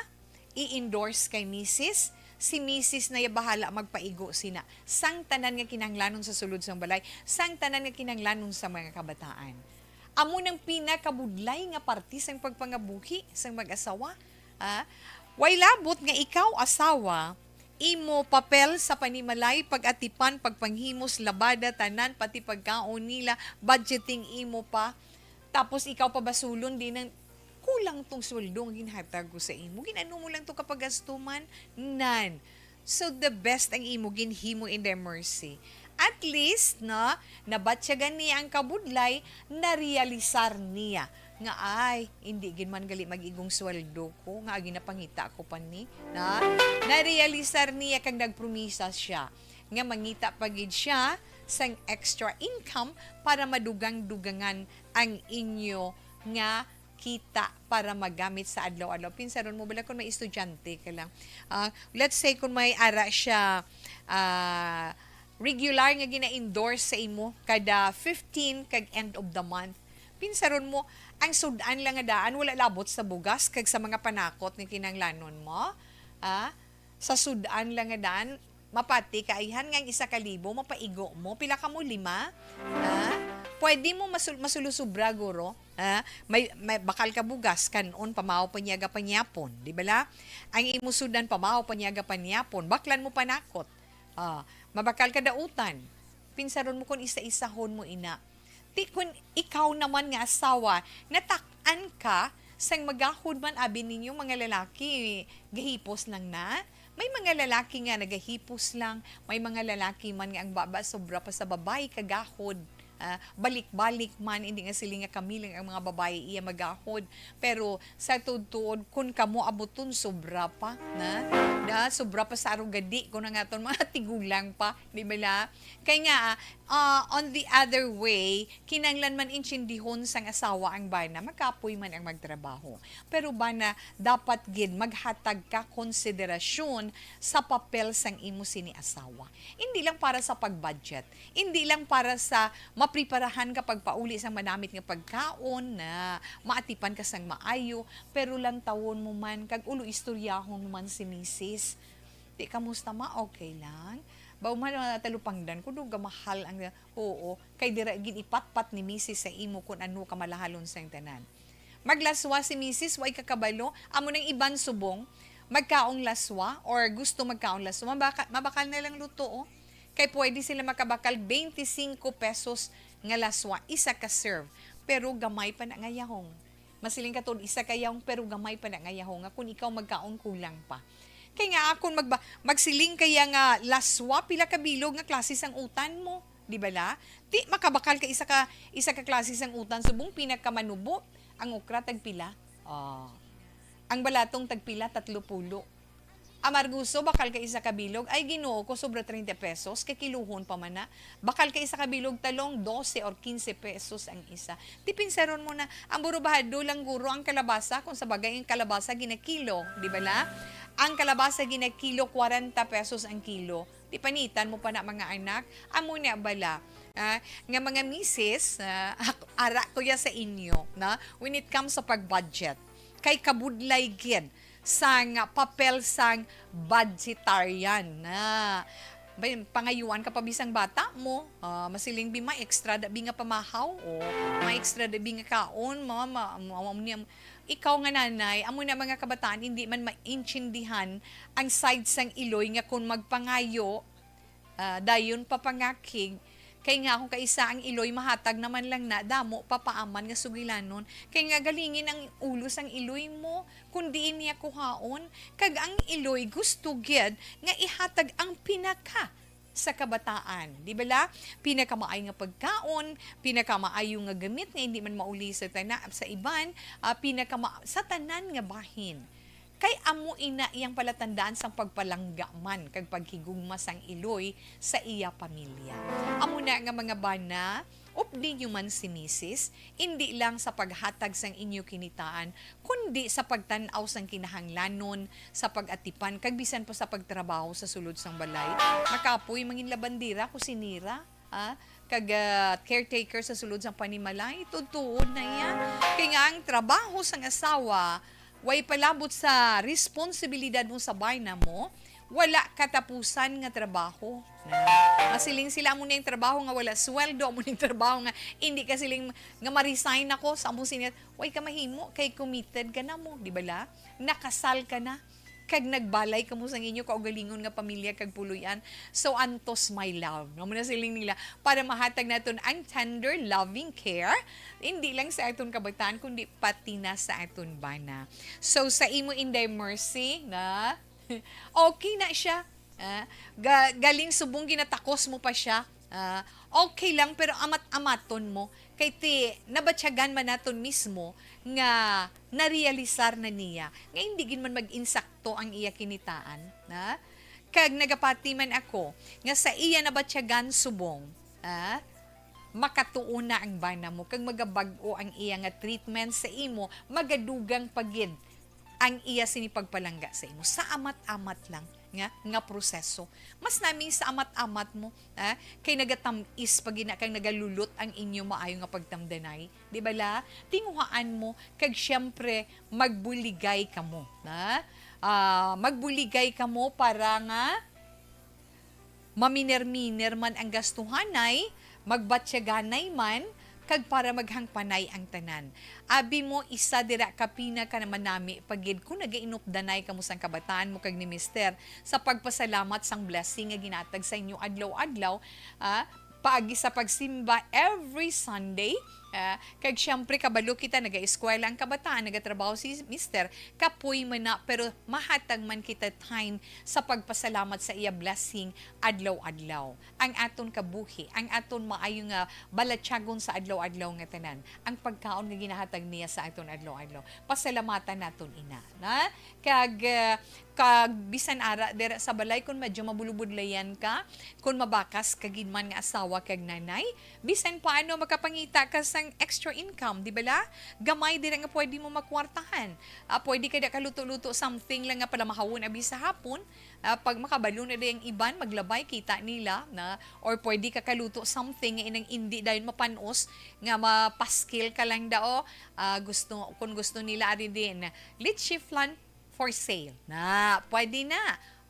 i-endorse kay misis, si misis na ya bahala magpaigo sina sang tanan nga kinahanglanon sa sulod sang balay, sang tanan nga kinahanglanon sa mga kabataan. Amo nang pinakabudlay nga parte sang pagpangabuhi sang mag-asawa. Ah, way labot nga ikaw, asawa, imo papel sa panimalay, pag-atipan, pagpanghimos, labada, tanan, pati pagkaon nila, budgeting imo pa. Tapos ikaw pa basulon, di nang kulang tong sweldo nga ginhatag ko sa imo. Gin-ano mo lang to kapagastuman? Nan. So, the best ang imo ginhimo in their mercy. At least, no, nabatyagan niya ang kabudlay, narealisar niya nga, "Ay, hindi gid man gali mag-igong sweldo ko, nga agi napangita ko pa ni." Na, narealisar niya kag nagpromisa siya nga mangita pa gid siya sang extra income para madugang-dugangan ang inyo nga kita para magamit sa adlaw-adlaw. Pinsaron mo bala kung may estudyante ka lang. Ah, let's say kung may ara siya, ah, regular nga gina-endorse sa imo kada fifteen kag end of the month. Pinsaron mo, ang sud-an lang nga daan, wala labot sa bugas kag sa mga panakot nga kinahanglanon mo. Ah, sa sud-an lang nga daan, mapati ka ayhan nga ang isa ka libo, mapaigo mo. Pila ka mo? Lima? Ah, pwede mo masul-, masulusubra, guro. Ah, may, may bakal ka bugas, kan-on, pamahaw, panyaga, panyapon. Di bala? Ang imo sud-an, pamahaw, panyaga, panyapon. Baklan mo panakot. Ah, mabakal ka dautan. Pinsaron mo kung isa-isahon mo ina. Ti kun ikaw naman nga asawa, natak-an ka sang magahod man, abi ninyo, mga lalaki, gahipos lang na. May mga lalaki nga nagahipos lang, may mga lalaki man nga ang baba sobra pa sa babayi kagahod. Ah, balik-balik man, hindi nga sila nga kami lang ang mga babayi iya magahod. Pero sa tuod-tuod, kun kamo abuton, sobra pa, na? Na, sobra pa sa arugadi, kun ang aton mga tigulang pa, di ba la? Kay nga, ah, on the other way, kinahanglan man intindihon sang asawa ang bana, makapoy man ang magtrabaho. Pero bana, dapat gid maghatag ka konsiderasyon sa papel sang imo sini asawa. Hindi lang para sa pag-budget, hindi lang para sa mapreparahan ka pagpauli sang manamit nga pagkaon, na maatipan ka sang maayo, pero lantawon mo man kag ulo istoryahon mo man si misis. Di, kamusta, ma? Okay lang? Baw man, ah, talupangdan ko, do gamahal ang, oo, kay dira gid ipatpat ni misis sa imo kun ano ka malahalon sang tanan. Maglaswa si misis, way ka kabalo. Amo nang iban subong magkaon laswa or gusto magkaon laswa, mabaka-, mabakal na lang luto, oh. Kay pwede sila makabakal twenty-five pesos nga laswa, isa ka serve. Pero gamay pa na nga yahong. Masiling ka tuod, isa ka yahong, pero gamay pa na nga yahong, nga kung ikaw magkaon, kulang pa. Kay nga, akon magba-, magsiling kaya nga laswa, pila ka bilog nga klase sang utan mo, di ba la? Ti, makabakal ka isa ka, isa ka klase sang utan, subong pinakamanubo, ang okra tagpila? Oh. Ang balatong tagpila? Tatlo pulo. Amarguso, bakal ka isa ka bilog. Ay, Ginoo ko, sobra treinta pesos, kay kiluhon pa man na. Bakal ka isa ka bilog talong, doce or quince pesos ang isa. Ti, pinsaron mo na, ang burubahado lang, guro, ang kalabasa, kung sa bagay ang kalabasa ginakilo, di ba la? Ang kalabasa ginakilo, kwarenta pesos ang kilo. Ti, panitan mo pa na, mga anak. Amo na bala, ah, nga mga misis, ah, ak-, ara ko ya sa inyo, na, when it comes sa pag-budget, kay kabudlay gid sang papel sang budgetarian, na. Bay, pangayuan ka pa bisang bata mo, ah, masiling bi, ma-extra da bi nga pamahaw, o ma-extra da bi nga kaon, ma, ma, ma, ma, niya, ikaw nga nanay, amo na mga kabataan, hindi man maintindihan ang side sang iloy nga kung magpangayo, ah, dayon papangakig, Kay nga kung kaisa ang iloy, mahatag naman lang na damo pa paaman nga sugilanon. Kay nga galingin ang ulo sang iloy mo, kung diin niya kuhaon. Kag ang iloy gusto gyud nga ihatag ang pinaka sa kabataan, di bala? Pinakamaayo nga pagkaon, pinakamaayo nga gamit nga hindi man mauli sa tana-, sa iban, ah, pinakama-, sa tanan nga bahin. Kay amo ina iyang palatandaan sang pagpalangga man kag paghigugma sang iloy sa iya pamilya. Amo na nga, mga bana, updi niyo man si misis, indi lang sa paghatag sang inyo kinitaan, kundi sa pagtan-aw sang kinahanglanon sa pag-atipan, kag bisan pa sa pagtrabaho sa sulod sang balay. Makapoy mangin labandera, kusinera, ah, kag, ah, caretaker sa sulod sang panimalay, tuod-tuod na iya. Kay nga ang trabaho sang asawa, way palabot sa responsibilidad mo sa bana mo, wala katapusan nga trabaho. Na, masiling sila, amo na yung trabaho nga wala sweldo, amo na yung trabaho nga hindi ka siling nga ma-resign ako sa amo sini. Way ka mahimo kay committed ka na mo, di bala? Nakasal ka na. Kag nagbalay kamo sa inyo kaugalingon nga pamilya kag puloy-an. So, antos, my love. Amo na siling nila, para mahatag naton ang tender, loving care, hindi lang sa aton kabataan, kundi pati na sa aton bana. So, sa imo, Inday Mercy, na okay na siya. Ah, ga-, galing subong ginatakos mo pa siya. Ah, okay lang, pero amat-amaton mo. Kay ti, nabatyagan man naton mismo nga narealisar na niya nga hindi gid man mag-insakto ang iya kinitaan, na? Kag nagapati man ako nga sa iya nabatyagan subong, ah, makatuon na ang bana mo kag magabag-o ang iya nga treatment sa imo, magadugang pa gid ang iya sini pagpalangga sa imo. Sa amat-amat lang nga, nga proseso. Mas nami sa amat-amat mo, ah, kay nagatam-is pa gina kag nagalulot ang inyo maayo nga pagtamdanay. Di bala? Tinguhaan mo, kag siyempre, magbuligay kamo, na? Ah, magbuligay kamo para nga maminer-miner man ang gastuhanay, magbatyaganay man, kag para maghangpanay ang tanan. Abi mo, isa dira ka pinaka manami pa gid kung nagainupdanay kamo sang kabataan mo kag ni mister sa pagpasalamat sang blessing nga ginatag sa inyo adlaw-adlaw, ah, paagi sa pagsimba every Sunday. Ah, kag siyempre, kabalo kita, nagaeskwela ang kabataan, nagatrabaho si mister, kapoy man na, pero mahatag man kita time sa pagpasalamat sa iya blessing adlaw-adlaw. Ang aton kabuhi, ang aton maayo nga balatyagon sa adlaw-adlaw nga tanan, ang pagkaon nga ginahatag niya sa aton adlaw-adlaw. Pasalamatan naton ina, na? Kag, ah, kag bisan ara dira sa balay, kun medyo mabulubudlayan ka, kun mabakas ka gid man nga asawa kag nanay, bisan paano makapangita ka sang extra income, di bala? Gamay dira nga pwede mo makwartahan. Ah, pwede ka da kaluto-luto something lang nga palamahawon abi sa hapon. Ah, pag makabalo na da ang iban, maglabay, kita nila na, or pwede ka kaluto something nga inang indi dayon mapanos, nga mapaskil ka lang da, o, ah, gusto, kung gusto nila, ari din, leche flan for sale. Na, pwede na.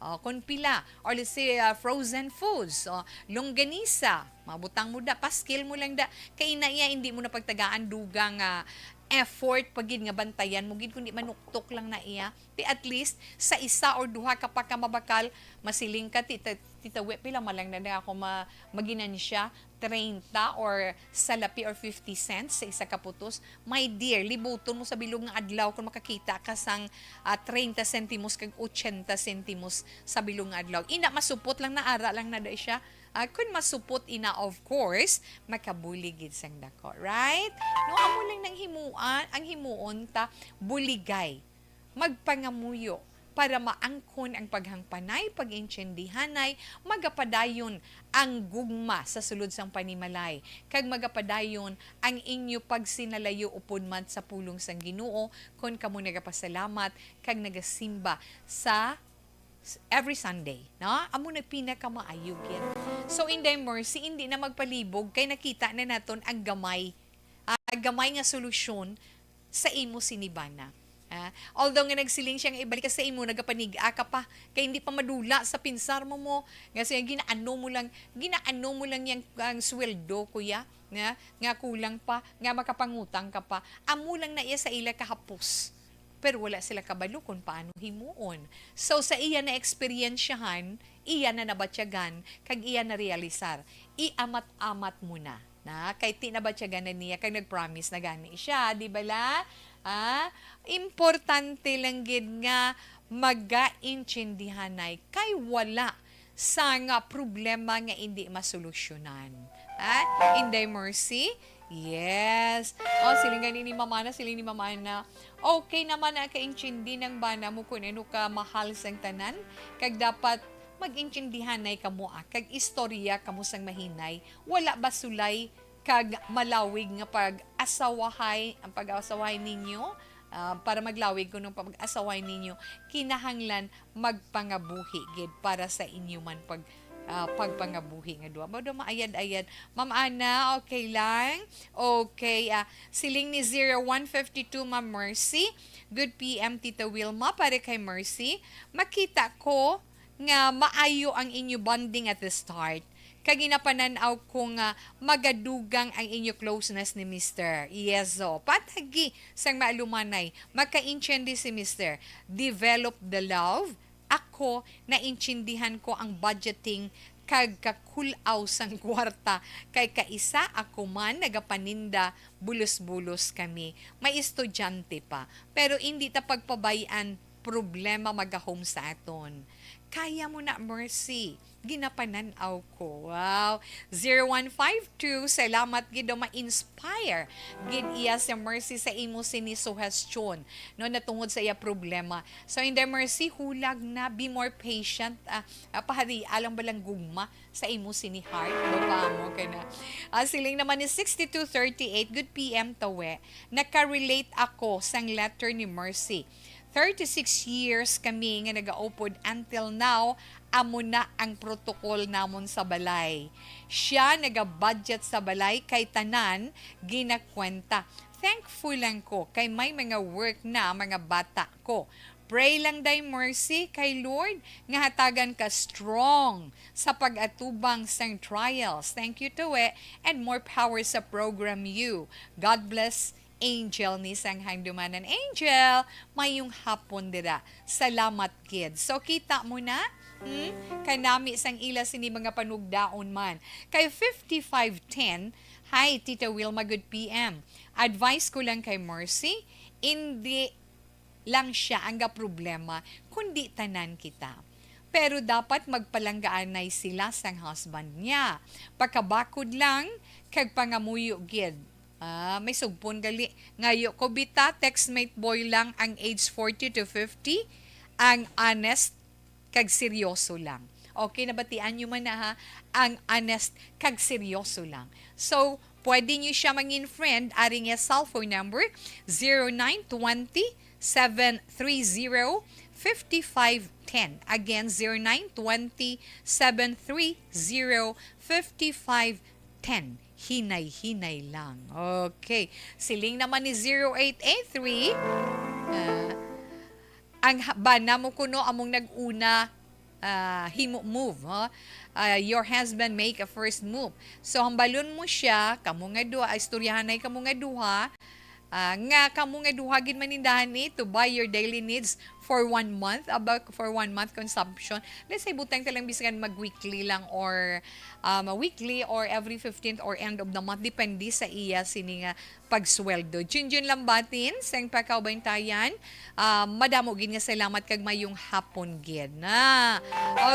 O, kung pila. Or let's say, ah, frozen foods. O, longganisa. Mabutang mo da, paskil mo lang da. Kay na iya, hindi mo na pagtagaan dugang, ah, effort pa gid nga bantayan mo gid, kundi manuktok lang na iya. Ti at least, sa isa or duha ka pa ka mabakal, masiling ka, "Tita, tita, we, pila man lang na, na ako ma-, maginansya? Treinta or salapi or fifty cents sa isa ka putos?" My dear, libuton mo sa bilog nga adlaw kung makakita ka sang, ah, treinta sentimos kag ochenta sentimos sa bilog nga adlaw. Ina, masupot lang na, ara lang na da siya. Ah, kung masupot, ina, of course, makabulig gid sang dako. Right? No, amo lang nang himuan, ang himuon ta, buligay. Magpangamuyo para maangkon ang paghangpanay, pag-intiendihanay, magapadayon ang gugma sa sulod sang panimalay, kag magapadayon ang inyo pagsinalayo upod man sa pulong sang Ginoo kon kamo nagapasalamat kag nagasimba sa s-, every Sunday, no? Amo na pinakamaayo gid. So, Inday Mercy, hindi na magpalibog kay nakita na naton ang gamay, ah, gamay nga solusyon sa imo sini bana. Ah, although nga nagsiling siya nga ibalik ka sa imo, nagapanig-a ka pa. Kay hindi pa madula sa pinsar mo mo. Nga siya, ginaano mo lang, ginaano mo lang yang, ang sweldo, kuya, nga, nga kulang pa, nga makapangutang ka pa. Amo lang na iya sa ila kahapos. Pero wala sila kabalo kung paano himuon. So, sa iya na eksperyensyahan, iya na nabatyagan kag iya na realisar. Iamat-amat mo na. Na, kay ti nabatyagan na niya kag nag-promise na gani siya, di bala? Ah, importante lang gid nga magaintindihanay kay wala sa nga problema nga indi masolusyonan. Ha? Inday Mercy? Yes. Oh, siling gani ni Mama na, siling ni Mama na, okay naman na kaintindi ng bana mo kung ano ka mahal sang tanan, kag dapat mag-intindihanay kamo, ah, kag istorya kamo sang mahinay. Wala ba sulay kag malawig nga pag-asawahay ang pag-asawahay ninyo? Ah, para maglawig kuno pag-asawahay ninyo, kinahanglan magpangabuhi gid para sa inyo man pag, ah, pagpangabuhi nga duha. Mao daw maayad-ayad. Ma'am Ana, okay lang? Okay, ah, siling ni zero one fifty two, Ma'am Mercy. Good P M, Tita Wilma, para kay Mercy. Makita ko nga maayo ang inyo bonding at the start. Kag ginapanan-aw ko nga magadugang ang inyo closeness ni Mister. Yes, so, patagi sang maalumanay, makaintindi si Mister. Develop the love. Ako, naintindihan ko ang budgeting kag kakulaw sang kwarta, kay kaisa ako man nagapaninda, bulos-bulos kami. May estudyante pa, pero indi ta pagpabay-an, problema magahom sa aton. Kaya mo na, Mercy. Ginapanan-aw ko. Wow. Zero one five two, salamat gid daw, ma-inspire gid iya si Mercy sa imo sini suhestyon. No, natungod sa iya problema. So, Inday Mercy, hulag na, be more patient. Ah, ah, pahari, alang balang gugma sa imo sini heart. Ano pa mo ka na? Ah, siling naman ni sixty-two thirty-eight, good P M, Tawe. Nakarelate ako sang letter ni Mercy. Thirty-six years kami nga nagaupod, until now, amo na ang protocol namon sa balay. Siya nagabudget sa balay kay tanan ginakwenta. Thankful lang ko kay may mga work na mga bata ko. Pray lang, Day Mercy, kay Lord nga hatagan ka strong sa pag-atubang sang trials. Thank you, Tawe, and more power sa program you. God bless, Angel ni sang Handumanan. Angel, mayong hapon dira. Salamat gid. So, kita mo na, hmm? Kanami sang ila sini mga panugdaon man. Kay fifty-five ten, hi, Tita Wilma, good P M. Advice ko lang kay Mercy, indi lang siya ang gaproblema, kundi tanan kita. Pero dapat magpalanggaanay sila sang husband niya. Pakabakod lang kag pangamuyo gid. Ah, may sugpon gali. Ngayo ko bita, textmate boy lang ang age forty to fifty, ang honest kag seryoso lang. Okay, nabatian nyo man na ha, ang honest kag seryoso lang. So, pwede nyo siya mangin friend, ari nga cellphone number, zero nine twenty, seven three zero, fifty-five ten. Again, zero nine twenty, seven three zero, fifty-five ten. Hinay-hinay lang. Okay. Siling naman ni zero eight eight three, ah, ang ha-, bana mo kuno among nag-una, ah, himo move, ha? Ah, your husband make a first move. So, hambalon mo siya, kamo nga duha, istoryahanay kamo nga duha, ah, nga kamo nga duha gid manindahan ni to buy your daily needs for one month, about for one month consumption. Let's say, butang ta lang biskan mag-weekly lang or, um, weekly or every fifteenth or end of the month, depende sa iya sini nga pagsweldo. Junjun Lambatin, sang Pakaw Bantayan, ah, madamo gid nga salamat kag mayong hapon gid na.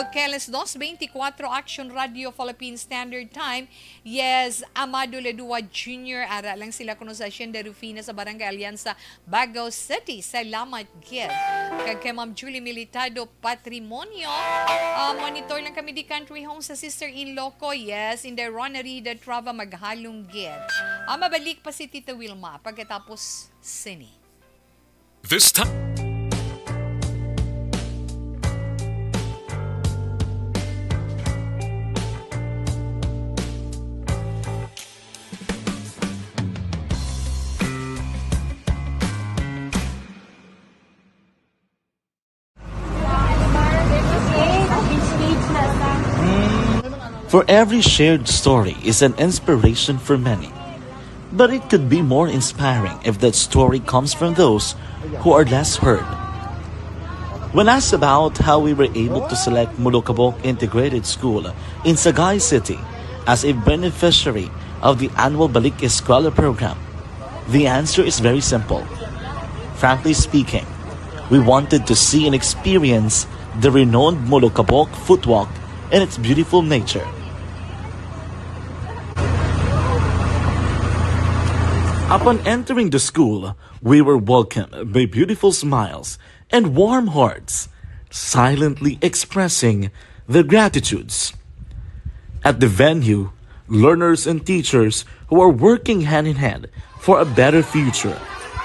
Okay, alas dos beintikwatro, Action Radio Philippine Standard Time. Yes, Amado Ladua Junior, ara lang sila kuno sa Hacienda Rufina sa Barangay Alianza, Bagao City. Salamat gid. Kag kay Ma'am Julie Militado, Patrimonio. Ah, monitor lang kami di Country Home sa sister-in-law ko. Yes, in the Ronarida Trava, maghalong gid. Ah, mabalik pa si Tita Wilma pagkatapos sini. This time. For every shared story is an inspiration for many. But it could be more inspiring if that story comes from those who are less heard. When asked about how we were able to select Molokabok Integrated School in Sagay City as a beneficiary of the annual Balik Eskwela program, the answer is very simple. Frankly speaking, we wanted to see and experience the renowned Molokabok Footwalk and its beautiful nature. Upon entering the school, we were welcomed by beautiful smiles and warm hearts, silently expressing their gratitudes. At the venue, learners and teachers who are working hand in hand for a better future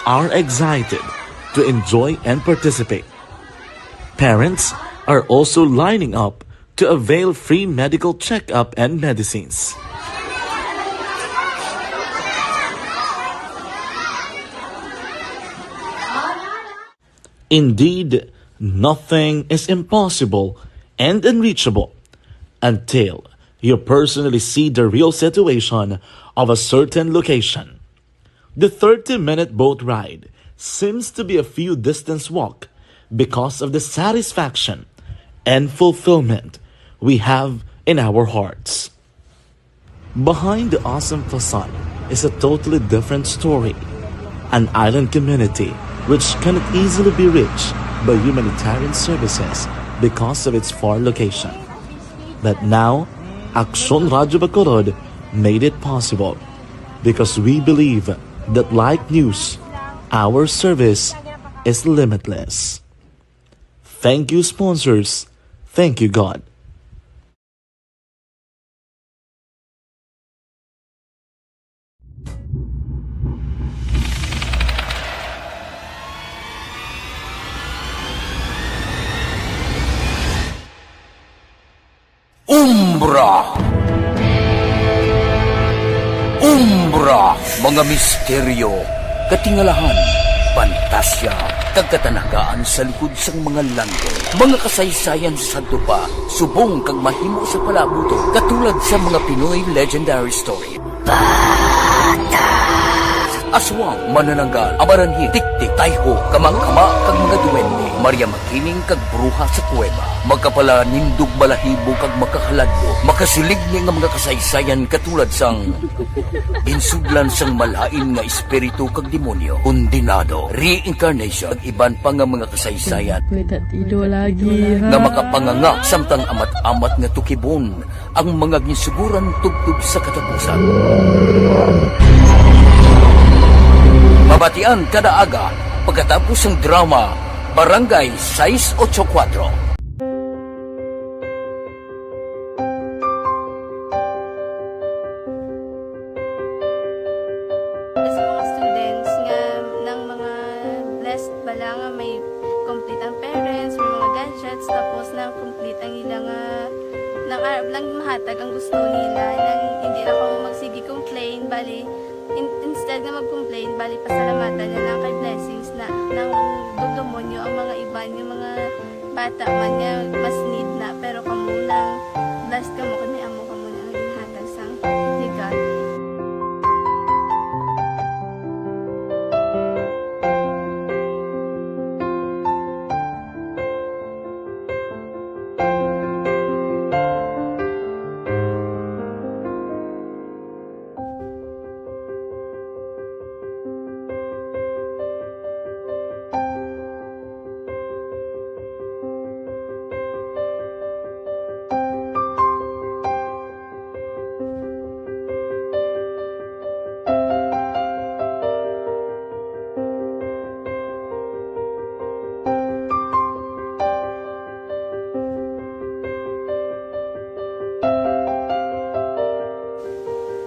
are excited to enjoy and participate. Parents are also lining up to avail free medical checkup and medicines. Indeed, nothing is impossible and unreachable until you personally see the real situation of a certain location. The thirty-minute boat ride seems to be a few distance walk because of the satisfaction and fulfillment we have in our hearts. Behind the awesome facade is a totally different story. An island community which cannot easily be reached by humanitarian services because of its far location. But now, Aksyon Radyo Bacolod made it possible because we believe that, like news, our service is limitless. Thank you, sponsors. Thank you, God. Umbra. Umbra, mga misteryo, katingalahan, pantasya, kag katanagaan sa likod sang mga langit. Mga kasaysayan sa sadto pa, subong kag mahimo sa palaabuton, katulad sa mga Pinoy legendary story. Aswang, manananggal, amaranhil, tiktik, tayho, kamangkama, kag mga duwende. Maria Makining kag bruha sa kuweba. Makapalanindog balahibo kag makahaladlo. Makasiligni nga mga kasaysayan katulad sang ginsudlan sang malain nga espiritu kag demonyo, kondenado, reincarnation, kag iban pa nga mga kasaysayan May tatido lagi, ha? nga makapanganga samtang amat-amat nga tukibon ang mga ginsuguran tubtob sa katapusan. Mabatian kada aga pagkatapos sang drama Barangay sais ocho kuwatro. Sa mga students nga nang mga blessed bala nga may complete ang parents, may mga gadgets, tapos na complete ang ila nga nang arab lang mahatag ang gusto nila, nang hindi na kamo magsige complain, bali, in-, instead nga mag-complain, bali, pasalamatan na lang kay blessings na nang dugdumon nyo ang mga iban nga mga bata man nga mas need na, pero kamo lang, blessed kamo kay may amo kamo na nga ginhatag sang legal.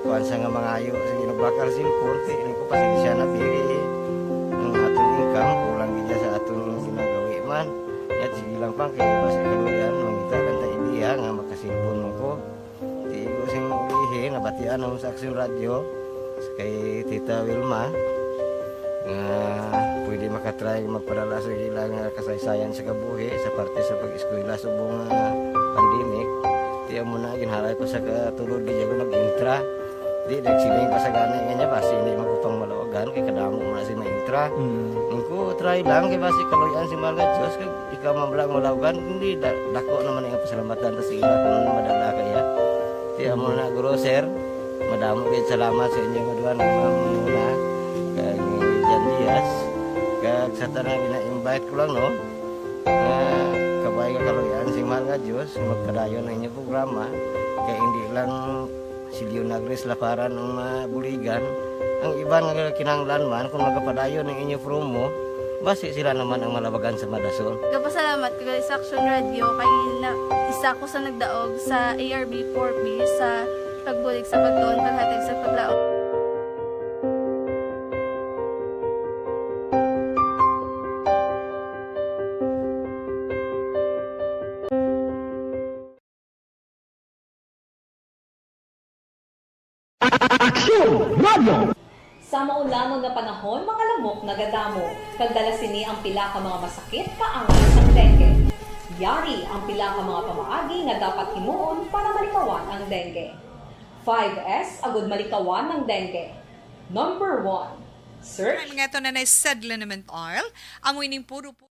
Kuwan sa nga mangayo, sige, nagbakal sin korte, ini ko pasensya na diri. Ang aton income, kulang gid sa aton ginagawi man. Yat, sige lang pa, kay basi kaluyan, mangita lang ta idea nga makasilpon mo ko. Tigo sing ulihi, nabatian ang sa Aksyon Radyo, kay Tita Wilma, nga pwede makatry magpadala sa ilang, ah, kasaysayan sa kabuhi sa parte sa pag-eskwela subong nga pandemic. Ti amo na, ginhalay ko sa katulod, di ako nag-intra. Di, nagsiling pa sa gani nga niya, basi hindi man ko pang malawagan, kay kadamo man si maintra. Mm. Nung ko, try lang, kay basi kaluyan si mahal nga Diyos, kag ikaw man lang malawagan, hindi, da-, dako naman ang pasalamatan ta sa ila kung madala kaya. Kaya mo na, guro, sir, madamo kayo salamat sa inyo nga duha, nga mga muna, kag ni Jan Diaz, kag sa tanan, gina-invite ko lang, no? Nga kabay nga kaluyan si mahal nga Diyos, magpadayon ang inyong programa, kay hindi lang si Leonard Reyes Laparan ang mabuligan. Ang iban nga kinahanglan man, kung magapadayon ang inyo promo, basi sila naman ang malabagan sa madason. Gapasalamat ko gali sa Action Radio kay na, isa ko sa nagdaog sa A R B four B sa pagbulig sa pagtuon, paghatag sa paglaom. Aksyon Radio! Sa maulanon nga panahon, mga lamok nagadamo, kag dala sini ang pila ka mga masakit kaangay sang dengue. Yari ang pila ka mga pamaagi nga dapat himuon para malikawan ang dengue. Five S agud malikawan ang dengue. Number one, search. Mga ito na na sedlin naman, Arl. Amo ining puro po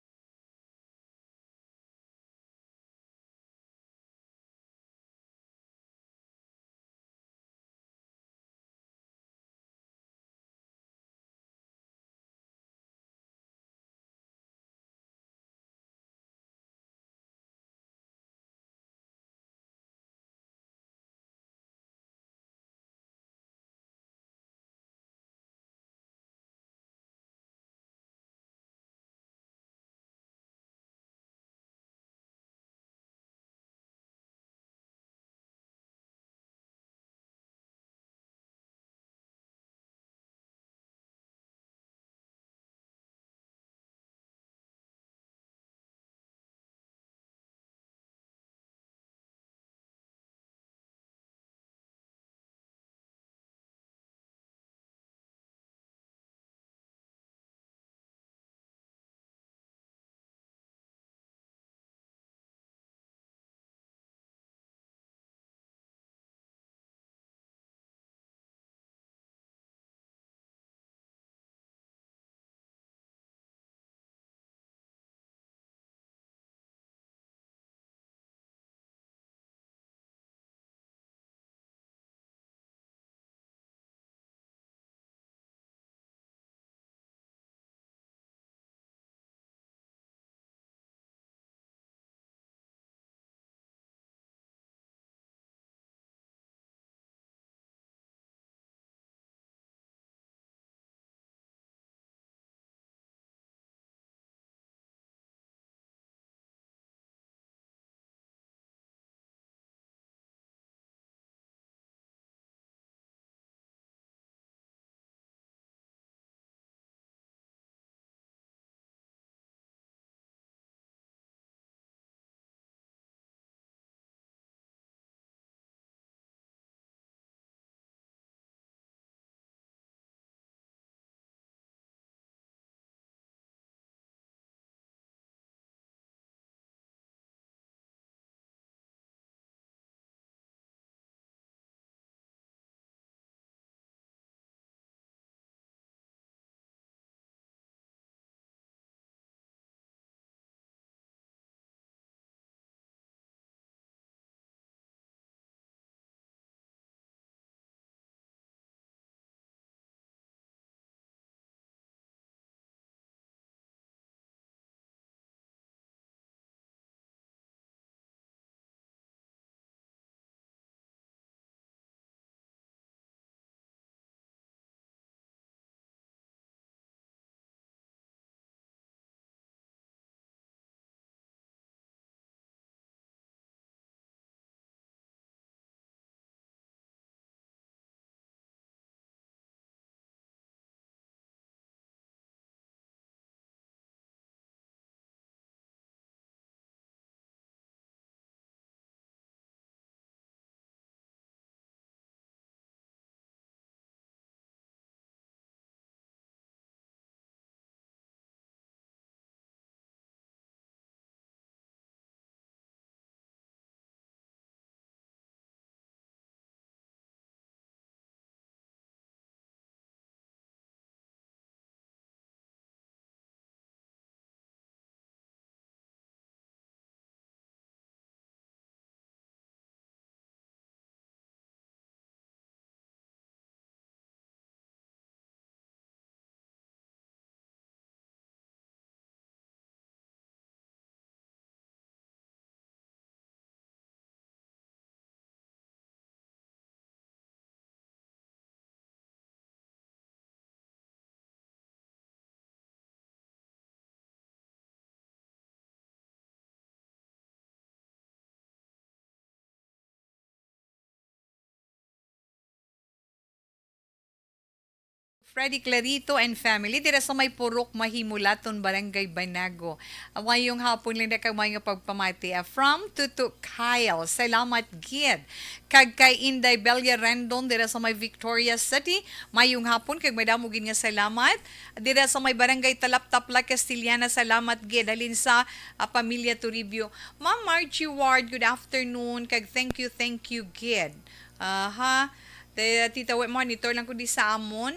Freddy Clarito and family, dira sa may Purok Mahimulaton, Barangay Banago. Ah, mayong hapon, Linda, kag mayong pagpamati, ah, from Tuto Kyle. Salamat gid. Kag kay Inday Belia Rendon, dira sa may Victoria City, mayong hapon, kag madamo gid nga salamat. Dira sa may Barangay Talaptapla, Castillana, salamat gid. Halin sa, ah, pamilya Toribio. Ma'am Margie Ward, good afternoon, kag thank you, thank you gid. Aha. Te-, Tita We, monitor lang ko di sa amon.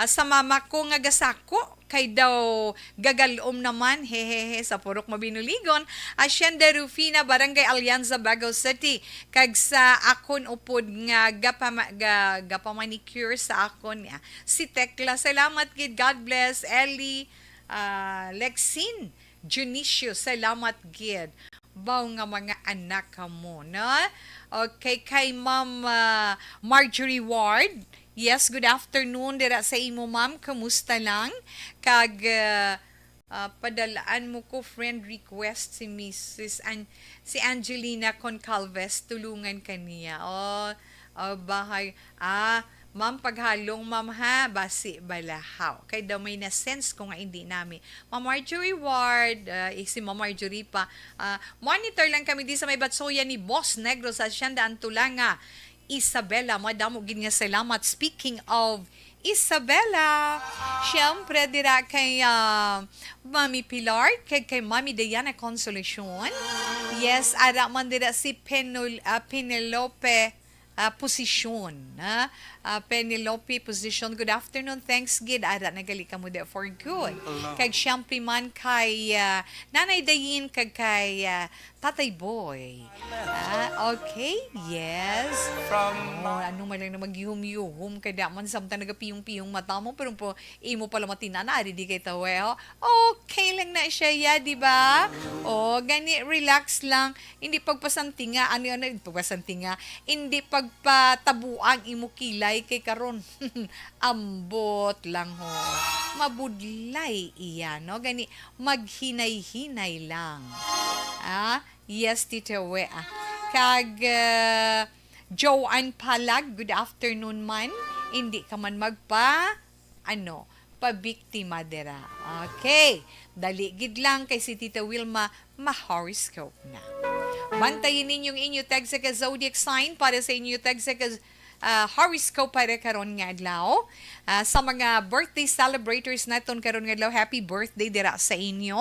Ah, sa mama ko nga gasako, kay daw gagalom naman, hehehe, sa Purok Mabinuligon, Hacienda Rufina, Barangay Alianza, Bagao City, kag sa akon upod nga gapama-, ga-, gapamanicure sa akon, ah, si Tekla. Salamat gid, God bless, Ellie, ah, Lexin, Dionisio, salamat gid. Baw nga mga anak kamo, no? Okay, kay Ma'am, ah, Marjorie Ward. Yes, good afternoon dira sa imo, ma'am. Kumusta lang? Kag, ah, ah, padalaan mo ko friend request si Missus An-, si Angelina Concalves. Tulungan ka niya. Oh, oh, bahay. Ah, ma'am, paghalong, ma'am, ha? Basi bala, haw. Kay daw may na-sense ko nga hindi nami. Ma'am Marjorie Ward, ah, eh, si Ma'am Marjorie pa. Ah, monitor lang kami di sa may batsoyan ni Boss Negro sa Hacienda Antulanga. Isabela, madamo gid nga salamat. Speaking of Isabela, siyempre dira kay, ah, Mami Pilar, kay, kay Mami Diana Consolacion. Yes, ara man dira si Penul-, ah, Penelope, ah, Posisyon, ah, ah, Penelope Posisyon. Good afternoon, thanks gid. Ara na gali kamo there for good. Hello. Kag siyempre man kay, ah, Nanay Dayin, kag kay, ah, Tatay Boy. Ah, okay, yes. From Oh, ano man lang na maghihom-yuhom kay da man samtang nagapiyong-piyong mata mo, pero po, imo pala matinana, ari di kay tawe, oh. Okay lang na siya, ya, di ba? Oh, gani, relax lang. Hindi pagpasantinga, ano, ano, pagpasantinga, hindi pagpatabuang imo kilay kay karon. Ambot lang, ho. Mabudlay iya, no? Gani, maghinay-hinay lang. Ah, yes, Tita We, ah. Kag, ah, Joanne Palag, good afternoon man. Hindi ka man magpa, ano, pabiktima dira. Okay. Dali gid lang kay si Tita Wilma ma-horoscope na. Bantayin ninyong inyo tagsa ka zodiac sign para sa inyo tagsa ka, ah, horoscope para karon nga adlaw. Ah, sa mga birthday celebrators naton karon nga adlaw, happy birthday dira sa inyo.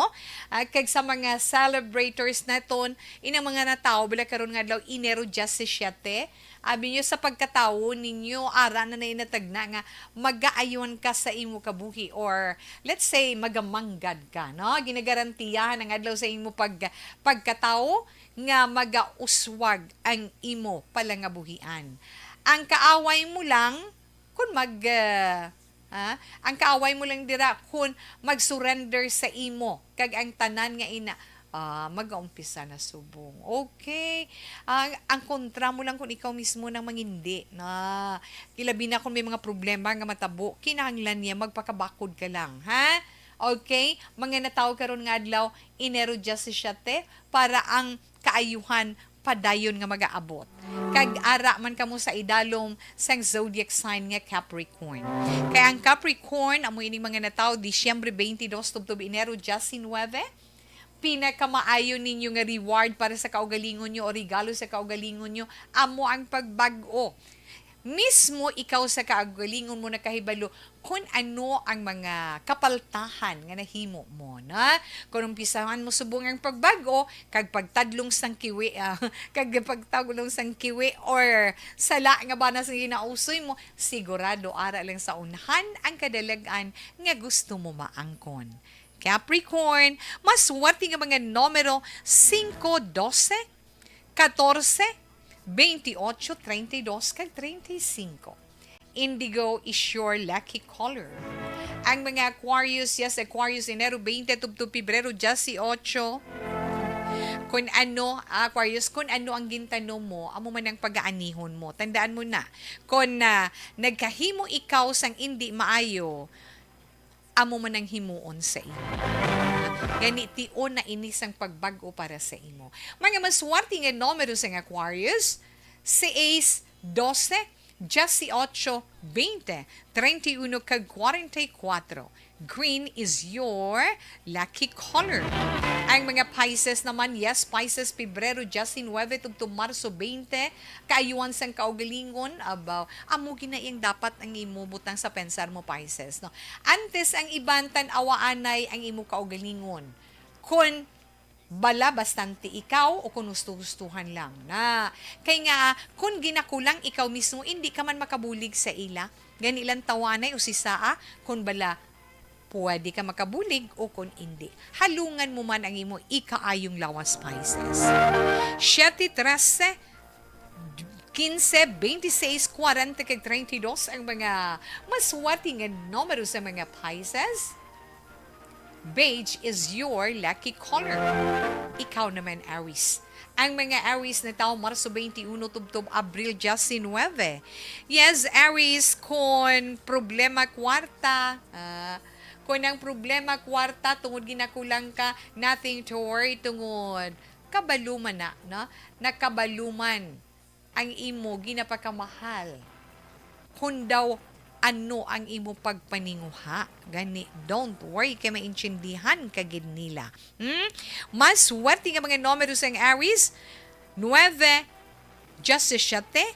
Ah, kag sa mga celebrators naton, inang mga natawo bala karon nga adlaw, Enero diyasisiete, abi niyo sa pagkatawo ninyo, ara na na inatagna nga magaayon ka sa imo kabuhi, or let's say, magamanggad ka, no? Ginagarantiyahan ang adlaw sa imo pag-, pagkatawo nga magauswag ang imo palangabuhian. Ang kaaway mo lang, kung mag, ah, ah, ang kaaway mo lang dira, kung mag-surrender sa imo, kag ang tanan nga ina, ah, mag-aumpisa na subong. Okay. Ang, ang kontra mo lang kung ikaw mismo nang mangindi. Na, ilabi na kung may mga problema nga matabo, kinahanglan niya magpakabakod ka lang, ha? Okay? Mga natawo karon nga adlaw, Enero diyasisiete, para ang kaayuhan padayon nga magaabot. Kag ara man kamo sa idalom sang zodiac sign nga Capricorn. Kay ang Capricorn, amo ining mga natawo, Disyembre twenty-two tubtob Enero diyasinuebe, pinakamaayo ninyo nga reward para sa kaugalingon nyo o regalo sa kaugalingon nyo, amo ang pagbag-o. Mismo ikaw sa kaugalingon mo nakahibalo kung ano ang mga kapaltahan nga nahimo mo, na? Kung umpisahan mo subong ang pagbag-o, kag pagtadlong sang kiwi, ah, kag pagtadlong sang kiwi or sala nga bana sa ginausoy mo, sigurado ara lang sa unhan ang kadalag-an nga gusto mo maangkon. Capricorn, maswerte nga mga numero, singko, dose, katorse, bentiocho, treinta y dos, kag treinta y cinco. Indigo is your lucky color. Ang mga Aquarius, yes, Aquarius, Enero twenty tubtob Pebrero diyesyocho. Kung ano, ah, Aquarius, kung ano ang gintanom mo, amo man ang pagaanihon mo. Tandaan mo na, kung, ah, nagkahimo ikaw sang indi maayo, amo man ang himuon sa imo. Gani, tion na ini sang pagbag-o para sa imo. Mga maswerte nga numero sang Aquarius, seis, dose, Dieciocho, veinte, treinta y uno, kag kwarenta y kuatro. Green is your lucky color. Ang mga Pisces naman, yes, Pisces, Pebrero diecinuebe tubtob Marso veinte, kaayuhan sang kaugalingon, abaw, amo gina iyang dapat ang imo butang sa pensar mo, Pisces, no? Antes ang iban, tan-awa anay ang imo kaugalingon. Kon bala bastante ikaw o kon husto-hustuhan lang na. Kay nga, kon ginakulang ikaw mismo, indi ka man makabulig sa ila. Gani lang tawanay o sisaa, kon bala pwede ka makabulig o kon indi. Halungan mo man ang imo ikaayong lawas, Pisces. Siete, trese, quince, veintiséis, cuarenta, kag treinta y dos ang mga maswerte nga numero sa mga Pisces. Beige is your lucky color. Ikaw naman, Aries. Ang mga Aries na tawo Marso twenty-one tubtob Abril diecinuebe. Yes, Aries, kon problema kwarta, ah, kon ang problema kwarta tungod ginakulang ka, nothing to worry tungod kabaluman na, no? Nakabaluman ang imo ginapakamahal. Kon daw ano ang imo pagpaninguha, gani, don't worry, kay maintindihan ka gid nila. Hmm? Mas swerte nga mga numero sang Aries, nuebe, diyasisiete,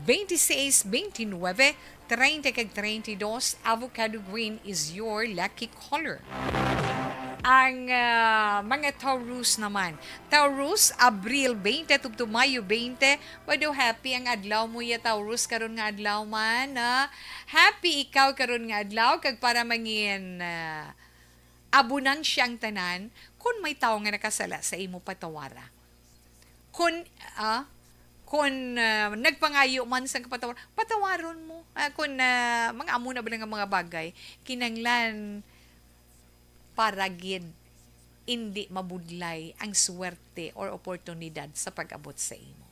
veintiséis, veintinuebe, treinta kag treinta y dos. Avocado green is your lucky color. Ang, ah, mga Taurus naman. Taurus, Abril twenty tubtob Mayo twenty. Wado happy ang adlaw mo ya, Taurus, karon nga adlaw man, ah. Happy ikaw karon nga adlaw, kag para mangin, ah, abunang siya ang tanan, kun may tawo nga nakasala sa imo, patawara. Kun, ah, kun, ah, nagpangayo man sang kapatawar-, patawaron mo. Ah, kun, ah, mga amo na ba nga mga bagay, kinanglan para gid indi mabudlay ang swerte or oportunidad sa pag-abot sa imo.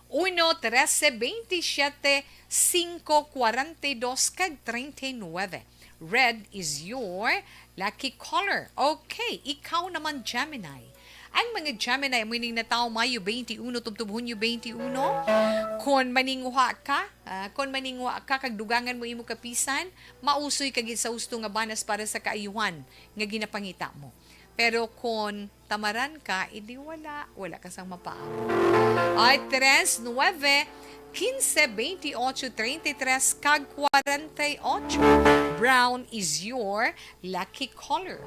Uno, trese, veintisiete, singko, kwarenta y dos, kag treinta y nuebe. Red is your lucky color. Okay, ikaw naman, Gemini. Ang mga Gemini, amo ining natawo Mayo twenty-one tubtob Hunyo twenty-one. Kon maninguha ka, ah, kon maninguha ka kag dugangan mo imo kapisan, mausoy ka gid sa husto nga banas para sa kaayuhan nga ginapangita mo. Pero kon tamaran ka, edi wala, wala ka sang mapaabot. Ay, tres, nuebe, quince, veintiocho, treinta y tres, kag kwarenta y ocho. Brown is your lucky color.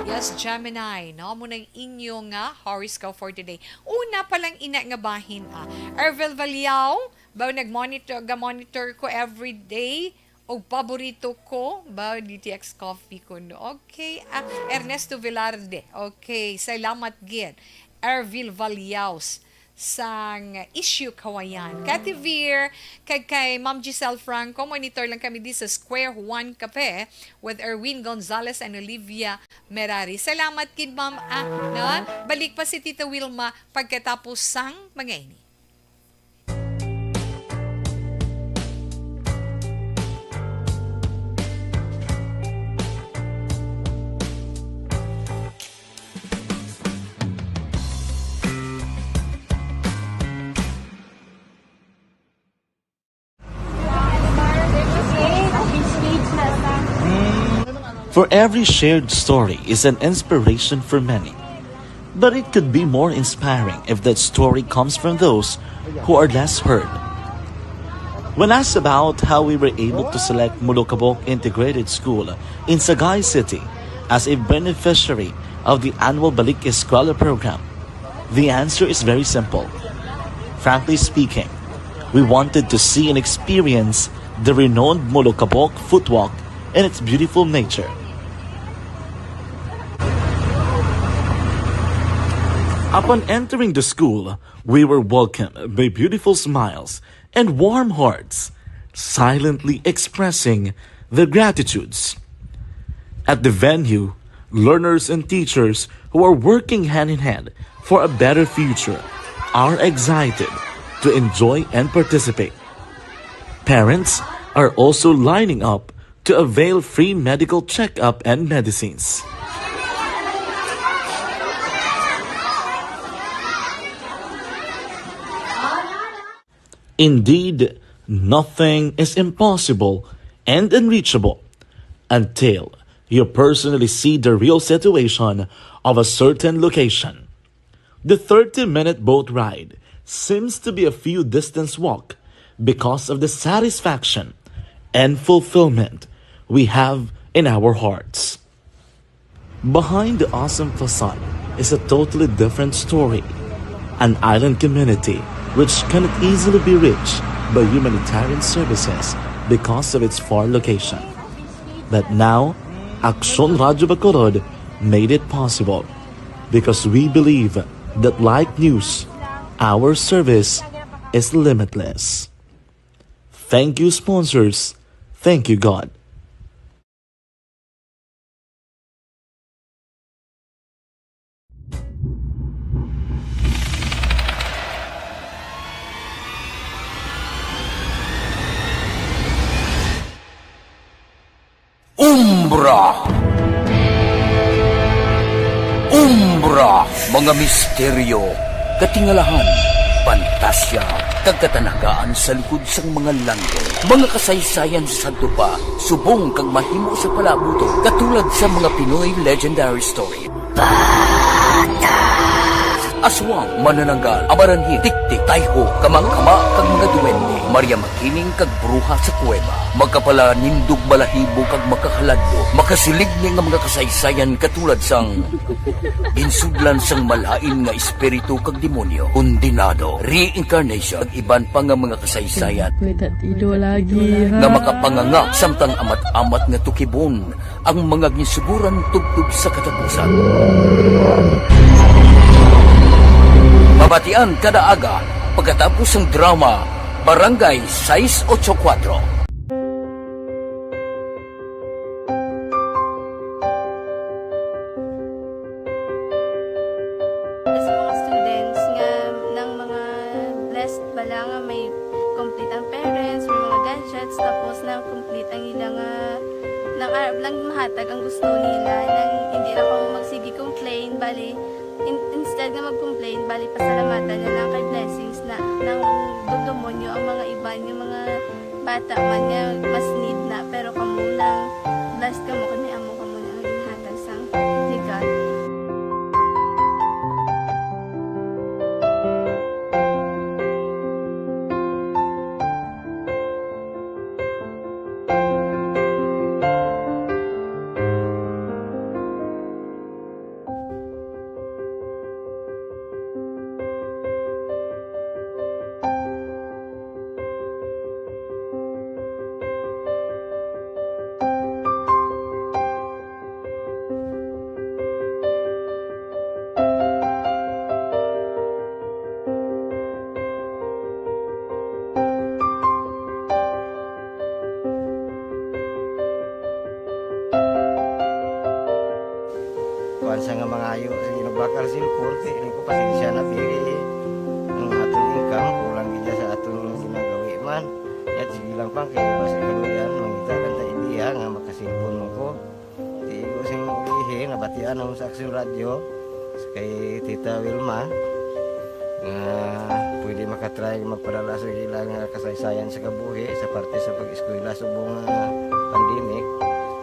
Yes, Gemini, no? Amo nang inyo nga horoscope for today. Una pa lang ina nga bahin, ah. Ervil Valiao, baw nag-monitor, ga-monitor ko every day. Og paborito ko, ba, D T X Coffee ko, no? Okay. Ah, Ernesto Velarde. Okay, salamat gid. Ervil Valiaus sang Issue Kawayan. Cathy Veer, kag kay Ma'am Giselle Franco, monitor lang kami di sa Square One Cafe with Erwin Gonzalez and Olivia Merari. Salamat gid, Ma'am. Ah, no? Balik pa si Tita Wilma pagkatapos sang mga ini. For every shared story is an inspiration for many. But it could be more inspiring if that story comes from those who are less heard. When asked about how we were able to select Molokabok Integrated School in Sagay City as a beneficiary of the annual Balik Eskwela program, the answer is very simple. Frankly speaking, we wanted to see and experience the renowned Molokabok footwalk and its beautiful nature. Upon entering the school, we were welcomed by beautiful smiles and warm hearts, silently expressing their gratitudes. At the venue, learners and teachers who are working hand in hand for a better future are excited to enjoy and participate. Parents are also lining up to avail free medical checkup and medicines. Indeed, Nothing is impossible and unreachable until you personally see the real situation of a certain location. The thirty-minute boat ride seems to be a few distance walk because of the satisfaction and fulfillment we have in our hearts. Behind the awesome facade is a totally different story. An island community which cannot easily be reached by humanitarian services because of its far location. But now, Aksyon Radyo Bacolod made it possible because we believe that, like news, our service is limitless. Thank you, sponsors. Thank you, God. Umbra. Umbra, mga misteryo, katingalahan, pantasya, kag katanagaan sa likod sang mga langit. Mga kasaysayan sa sadto pa, subong kag mahimo sa palaabuton, katulad sa mga Pinoy legendary story. Aswang, manananggal, amaranhit, tiktik, tayho, kamangkama, kag mga duwende. Maria Makiling kag bruha sa kuweba. Makapalanindog balahibo kag makakaladlok. Makasiling ni nga mga kasaysayan katulad sang ginsudlan sang malain nga espiritu kag demonyo, kondenado, reincarnation, kag iban pa nga mga kasaysayan May tatido lagi, nga ha? makapanganga samtang amat-amat nga tukibon ang mga ginsuguran tubtob sa katapusan. Mabatian kada aga pagkatapos sang drama Barangay sais ocho kuwatro. Sa mga students nga nang mga blessed bala nga may complete ang parents, may mga gadgets, tapos na complete ang ila nga nang arab lang mahatag ang gusto nila, nang hindi na kamo magsige complain, bali, in-, instead nga mag-complain, bali, pasalamatan na lang kay blessings na nang dumdumonyo ang mga iban, yung mga bata man nga mas need na, pero kamo lang, blessed kamo kay may amo kamo na nga ginhatag sang ni God. Kuwan sa nga mangayo sa ginubakal cellphone, kay ko pasensya na, pili ang aton income, kulang gid sa aton ginagawi man. Yat, sige lang pang, kay basi kaluyan, mangita lang ta idea nga makasilpon mo ko. Di ko sing ulihi, nabatian ako sa Aksyon Radyo, kay Tita Wilma, nga pwede makatry magpadala sa ila nga kasaysayan sa kabuhi sa parte sa pag-eskwela subong nga pandemic.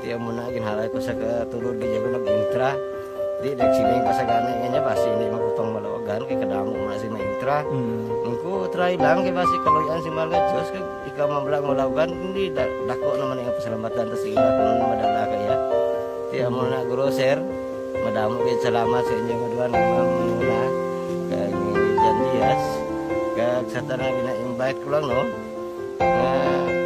Di amo na, ginhalay ko sa katulod, di ako nag-intra. Di, nagsiling pa sa gani nga niya, basi hindi man ko pang malawagan, kay kadamo man si ma-intra. Mm. Ang ko, try lang, kay basi kaluyan si Mahal nga Diyos, kag ikaw man lang malawagan, hindi, da-, dako naman ang pasalamatan ta sa ila kung ano madala kaya. Di, amo na, guro, sir, madamo gid salamat sa inyo nga duha, ni Ma'am Muna, kag ni Jan Diaz, kag sa tanan gina-invite ko lang, no, nga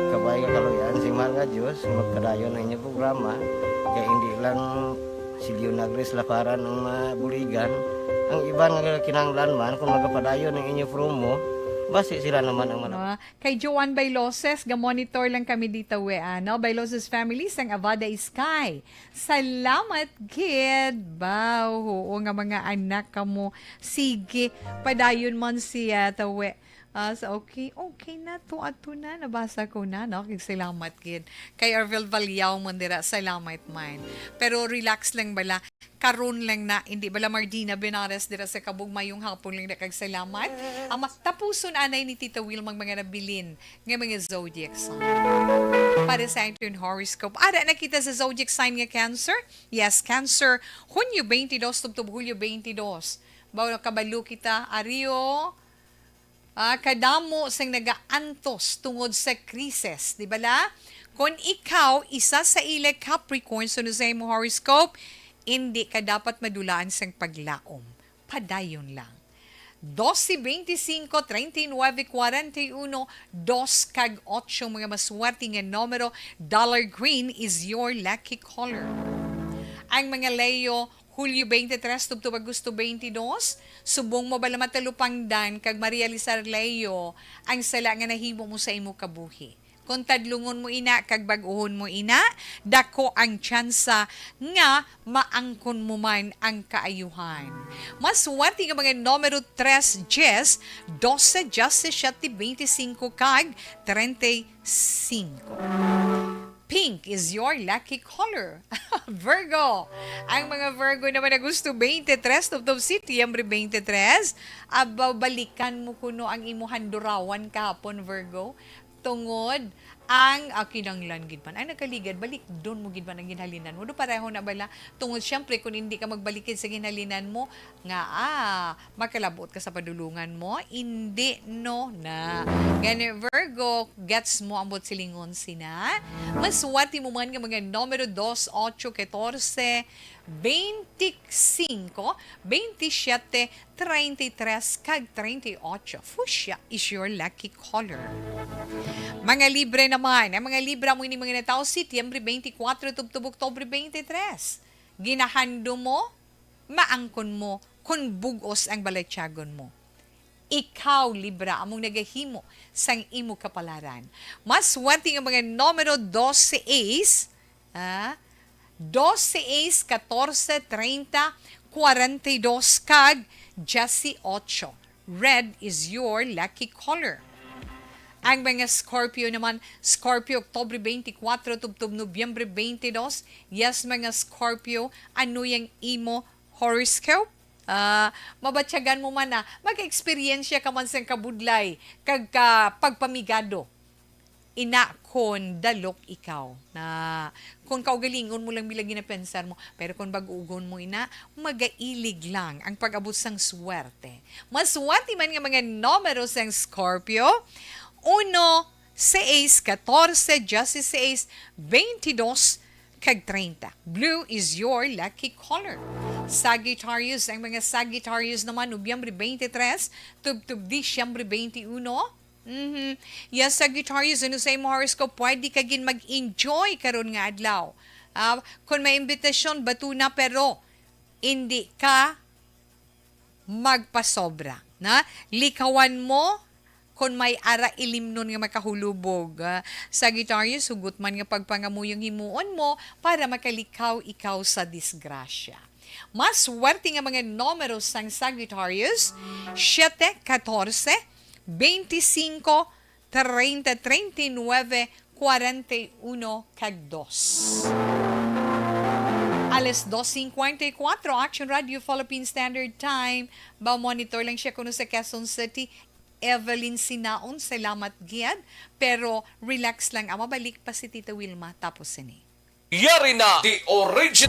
kabay nga kaluyan si Mahal nga Diyos, magpadayon ang inyong programa, kay hindi lang si Leonagris Laparan ang mabuligan, ang iban nga kinahanglan man, kung magapadayon ang inyo promo, basi sila naman ang manam- Ah, kay Joan Bailoses, ga-monitor lang kami dito, we, ano? Bailoses family, sang Avada Sky. Salamat gid. Ba, oo nga, mga anak kamo. Sige, padayon man siya, tawe. Ah, so, okay, okay na to, ato na, nabasa ko na, no? Kag salamat gid. Kay Arvel Valiao man dira, salamat man. Pero relax lang bala. Karon lang na, hindi bala, Mardina Benares dira sa Kabug, mayong hapon lang na kag salamat. Ang ma-, tapuson anay ni Tita Wilma ang mga nabilin nga mga zodiac sign. Para sa aton horoscope, ara na kita sa zodiac sign nga Cancer. Yes, Cancer, Hunyo twenty-two tubtob Hulyo twenty-two. Bawo, nakabalo kita, Ario, ah, kadamo sing nagaantos tungod sa krisis, di bala? Kon ikaw isa sa ila, Capricorn, suno sa imo horoscope, indi ka dapat madulaan sang paglaom. Padayon lang. Doce, veinticinco, treinta y nueve, cuarenta y uno, dos kag ocho, mga maswerte nga numero. Dollar green is your lucky color. Ang mga Leo, Hulyo twenty-three tubtob Agosto twenty-two, subong mo bala matalupangdan kag marealisar, Leo, ang sala nga nahimo mo sa imo kabuhi? Kon tadlungon mo ina kag bag-ohon mo ina, dako ang tsansa nga maangkon mo man ang kaayuhan. Maswerte nga mga numero: tres, diyes, dose, diyesisiyete, beintisinko, kag treinta y cinco. Pink is your lucky color. Virgo. Ang mga Virgo naman, Agosto twenty-three tubtob Setyembre twenty-three, aba, balikan mo kuno ang imo handurawan kahapon, Virgo. Tungod ang, ah, kinahanglan gid man. Ang nagkaligad, balikdon mo gid man ang ginhalinan mo. Do pareho na bala? Tungod, siyempre, kung hindi ka magbalikid sa ginhalinan mo, nga, ah, makalabot ka sa padulungan mo, hindi, no, na. Gani, Virgo, gets mo ang buot silingon sina. Maswerte mo man nga mga numero: dos, ocho, catorce, veinticinco, veintisiete, treinta y tres, kag treinta y ocho. Fuchsia is your lucky color. Mga Libre naman. Ang mga Libra, amo ini mga natawo Setyembre twenty-four tubtob Oktubre twenty-three. Ginahandom mo, maangkon mo kon bug-os ang balatyagon mo. Ikaw, Libra, among nagahimo sang imo kapalaran. Maswerte nga mga numero: doce, ace, ah, doce, ace, catorce, treinta, cuarenta y dos, kag dieciocho. Red is your lucky color. Ang mga Scorpio naman, Scorpio, Oktubre twenty-four tubtob Nobyembre twenty-two. Yes, mga Scorpio, ano yang imo horoscope? Ah, mabatyagan mo man na mag-eksperyensya ka man sang kabudlay kag ka pagpamigado. Ina kon dalok ikaw na, kon kaugalingon mo lang bilang ginapensar mo, pero kon bag-ugon mo ina, magailig lang ang pag-abot sang swerte. Maswerte man nga mga numero sang Scorpio: uno, seis, catorce, dieciséis, veintidós, kag treinta. Blue is your lucky color. Sagittarius, ang mga Sagittarius naman, Nobyembre twenty-three tubtob Disyembre twenty-uno. Mhm. Yes, Sagittarius, ano sa imo horoscope, pwede ka gid mag-enjoy karon nga adlaw. Ah, kung may imbitasyon, bato na, pero hindi ka magpasobra, na? Likawan mo kon may ara ilimnon nga makahulubog. Ah, Sagittarius, hugot man nga pagpangamuyo ang himuon mo para makalikaw ikaw sa disgrasya. Maswerte nga mga numero sang Sagittarius: siete, catorce, veinticinco, treinta, treinta y nueve, cuarenta y uno, kag dos. Alas dos cincuenta y cuatro, Action Radio Philippine Standard Time. Ba, monitor lang siya kuno sa Quezon City. Evelyn Sinaon, salamat gid. Pero relax lang, ah, mabalik pa si Tita Wilma tapos sini. Yari na, the origin.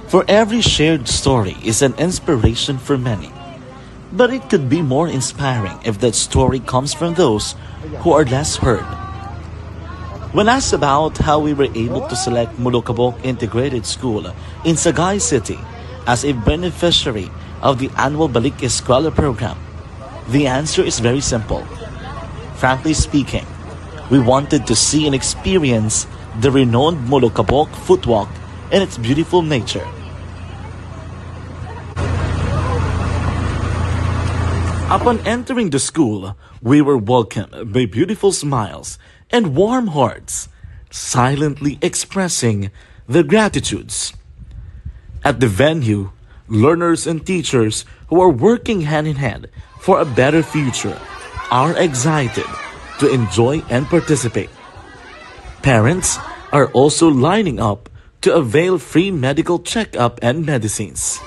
For every shared story is an inspiration for many. But it could be more inspiring if that story comes from those who are less heard. When asked about how we were able to select Molokabok Integrated School in Sagay City as a beneficiary of the annual Balik Eskwela program, the answer is very simple. Frankly speaking, we wanted to see and experience the renowned Molokabok Footwalk and its beautiful nature. Upon entering the school, we were welcomed by beautiful smiles and warm hearts, silently expressing their gratitudes. At the venue, learners and teachers who are working hand in hand for a better future are excited to enjoy and participate. Parents are also lining up to avail free medical checkup and medicines.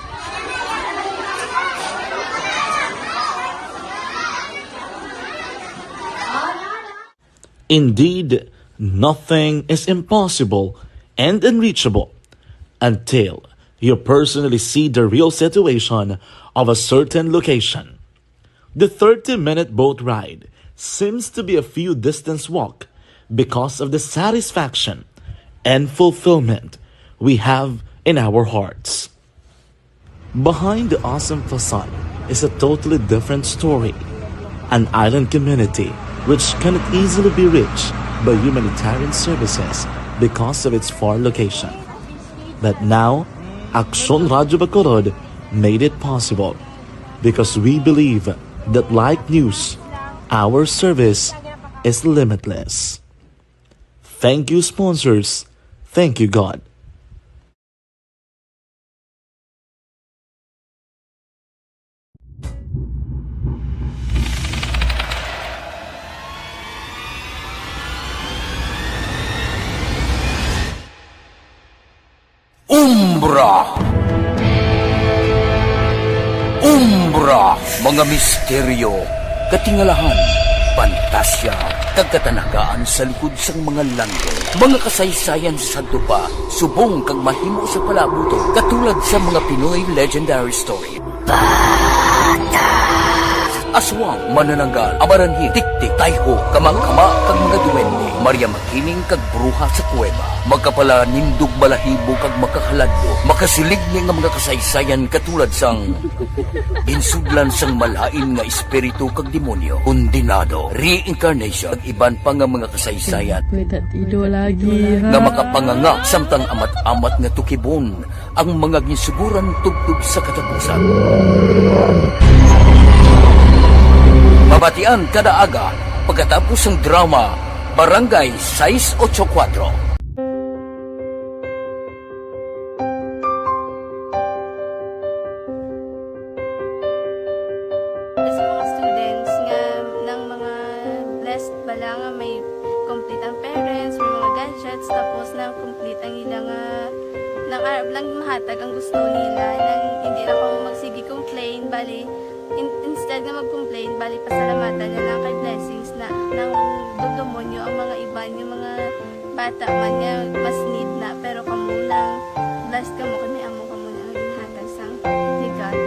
Indeed, nothing is impossible and unreachable until you personally see the real situation of a certain location. The thirty-minute boat ride seems to be a few distance walk because of the satisfaction and fulfillment we have in our hearts. Behind the awesome facade is a totally different story, an island community which cannot easily be reached by humanitarian services because of its far location. But now, Aksyon Radyo Bacolod made it possible because we believe that, like news, our service is limitless. Thank you, sponsors. Thank you, God. Umbra. Umbra, mga misteryo, katingalahan, pantasya, kag katanagaan sa likod sang mga landong. Mga kasaysayan sa sadto pa, subong kag mahimo sa palaabuton, katulad sa mga Pinoy legendary story. Aswang, manananggal, amaranhit, tiktik, tayho, kamangkama, kag mga duwende, Maria Makiling kag bruha sa kuweba, makapalanindog balahibo kag makahaladlo, makasiligni nga mga kasaysayan katulad sang ginsudlan sang malain nga espiritu kag demonyo, kondenado, reincarnation, kag iban pa nga mga kasaysayan May tatido lagi, ha? Nga makapanganga samtang amat-amat nga tukibon ang mga ginsuguran tubtob sa katapusan. Mabatian kada aga pagkatapos sang drama Barangay sais ocho kuwatro. Sa mga students nga nang mga blessed bala nga may complete ang parents, may mga gadgets, tapos nang complete ang ila nga nang arab lang mahatag ang gusto nila, nang hindi na kamo magsige complain, bali in, instead nga mag-complain, bali pasalamatan na lang kay blessings na nang dugdumonyo ang mga iban nga mga bata man nga mas need na, pero kamo lang blessed kamo kay may amo kamo nga ginhatag sang ni God.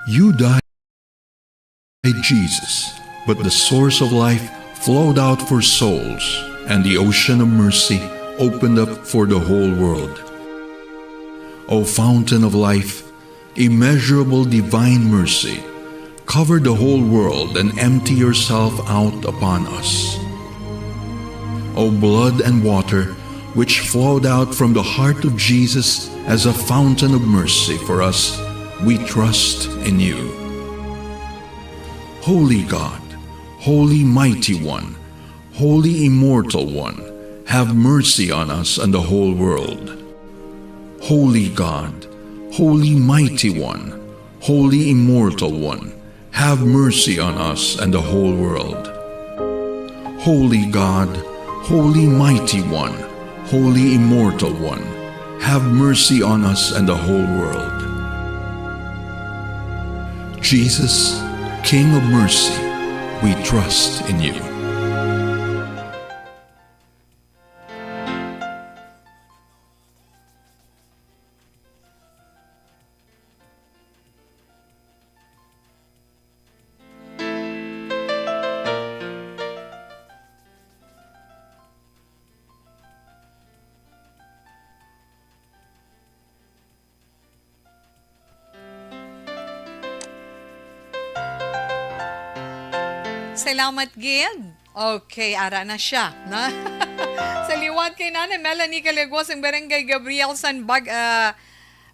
You died, Jesus, but the source of life flowed out for souls, and the ocean of mercy opened up for the whole world. O fountain of life, immeasurable divine mercy, cover the whole world and empty yourself out upon us. O blood and water, which flowed out from the heart of Jesus as a fountain of mercy for us, we trust in you. Holy God, Holy Mighty One, Holy Immortal One, have mercy on us and the whole world. Holy God, Holy Mighty One, Holy Immortal One, have mercy on us and the whole world. Holy God, Holy Mighty One, Holy Immortal One, have mercy on us and the whole world. Jesus, King of mercy, we trust in you. Salamat gid. Okay, ara na siya, na. Sa liwat kay Nanay Melanie Caliaguas ang Barangay Gabriel, San Bag-, ah,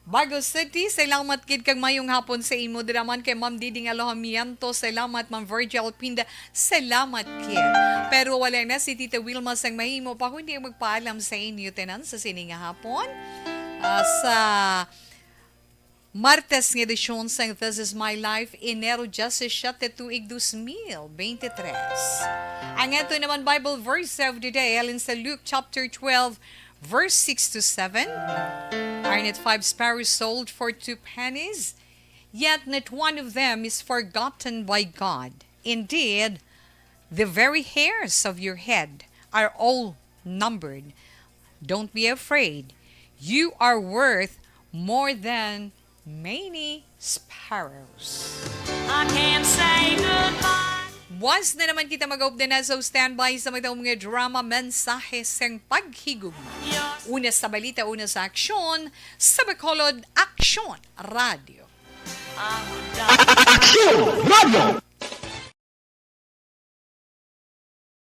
Bago City. Salamat gid kag mayong hapon sa imo dira man kay Ma'am Diding Alojamiento. Salamat, Ma'am Virgil Pinda. Salamat gid. Pero wala na si Tita Wilma sang mahimo pa kundi ang magpaalam sa inyo tanan sa sini nga hapon. Ah, sa Martes nga edisyon sang This Is My Life, Enero diyasisiete, tuig dos mil bente tres. Ang ato naman Bible verse of the day, halin sa Luke chapter twelve, verse six to seven. Are not five sparrows sold for two pennies? Yet not one of them is forgotten by God. Indeed, the very hairs of your head are all numbered. Don't be afraid. You are worth more than many sparrows. I can't say goodbye. Once na naman kita mag-update na sa standby sa mga mga drama, mensahe sang paghigugma. Una sa balita, una sa aksyon, sa Bacolod Aksyon Radio. Aksyon Radio!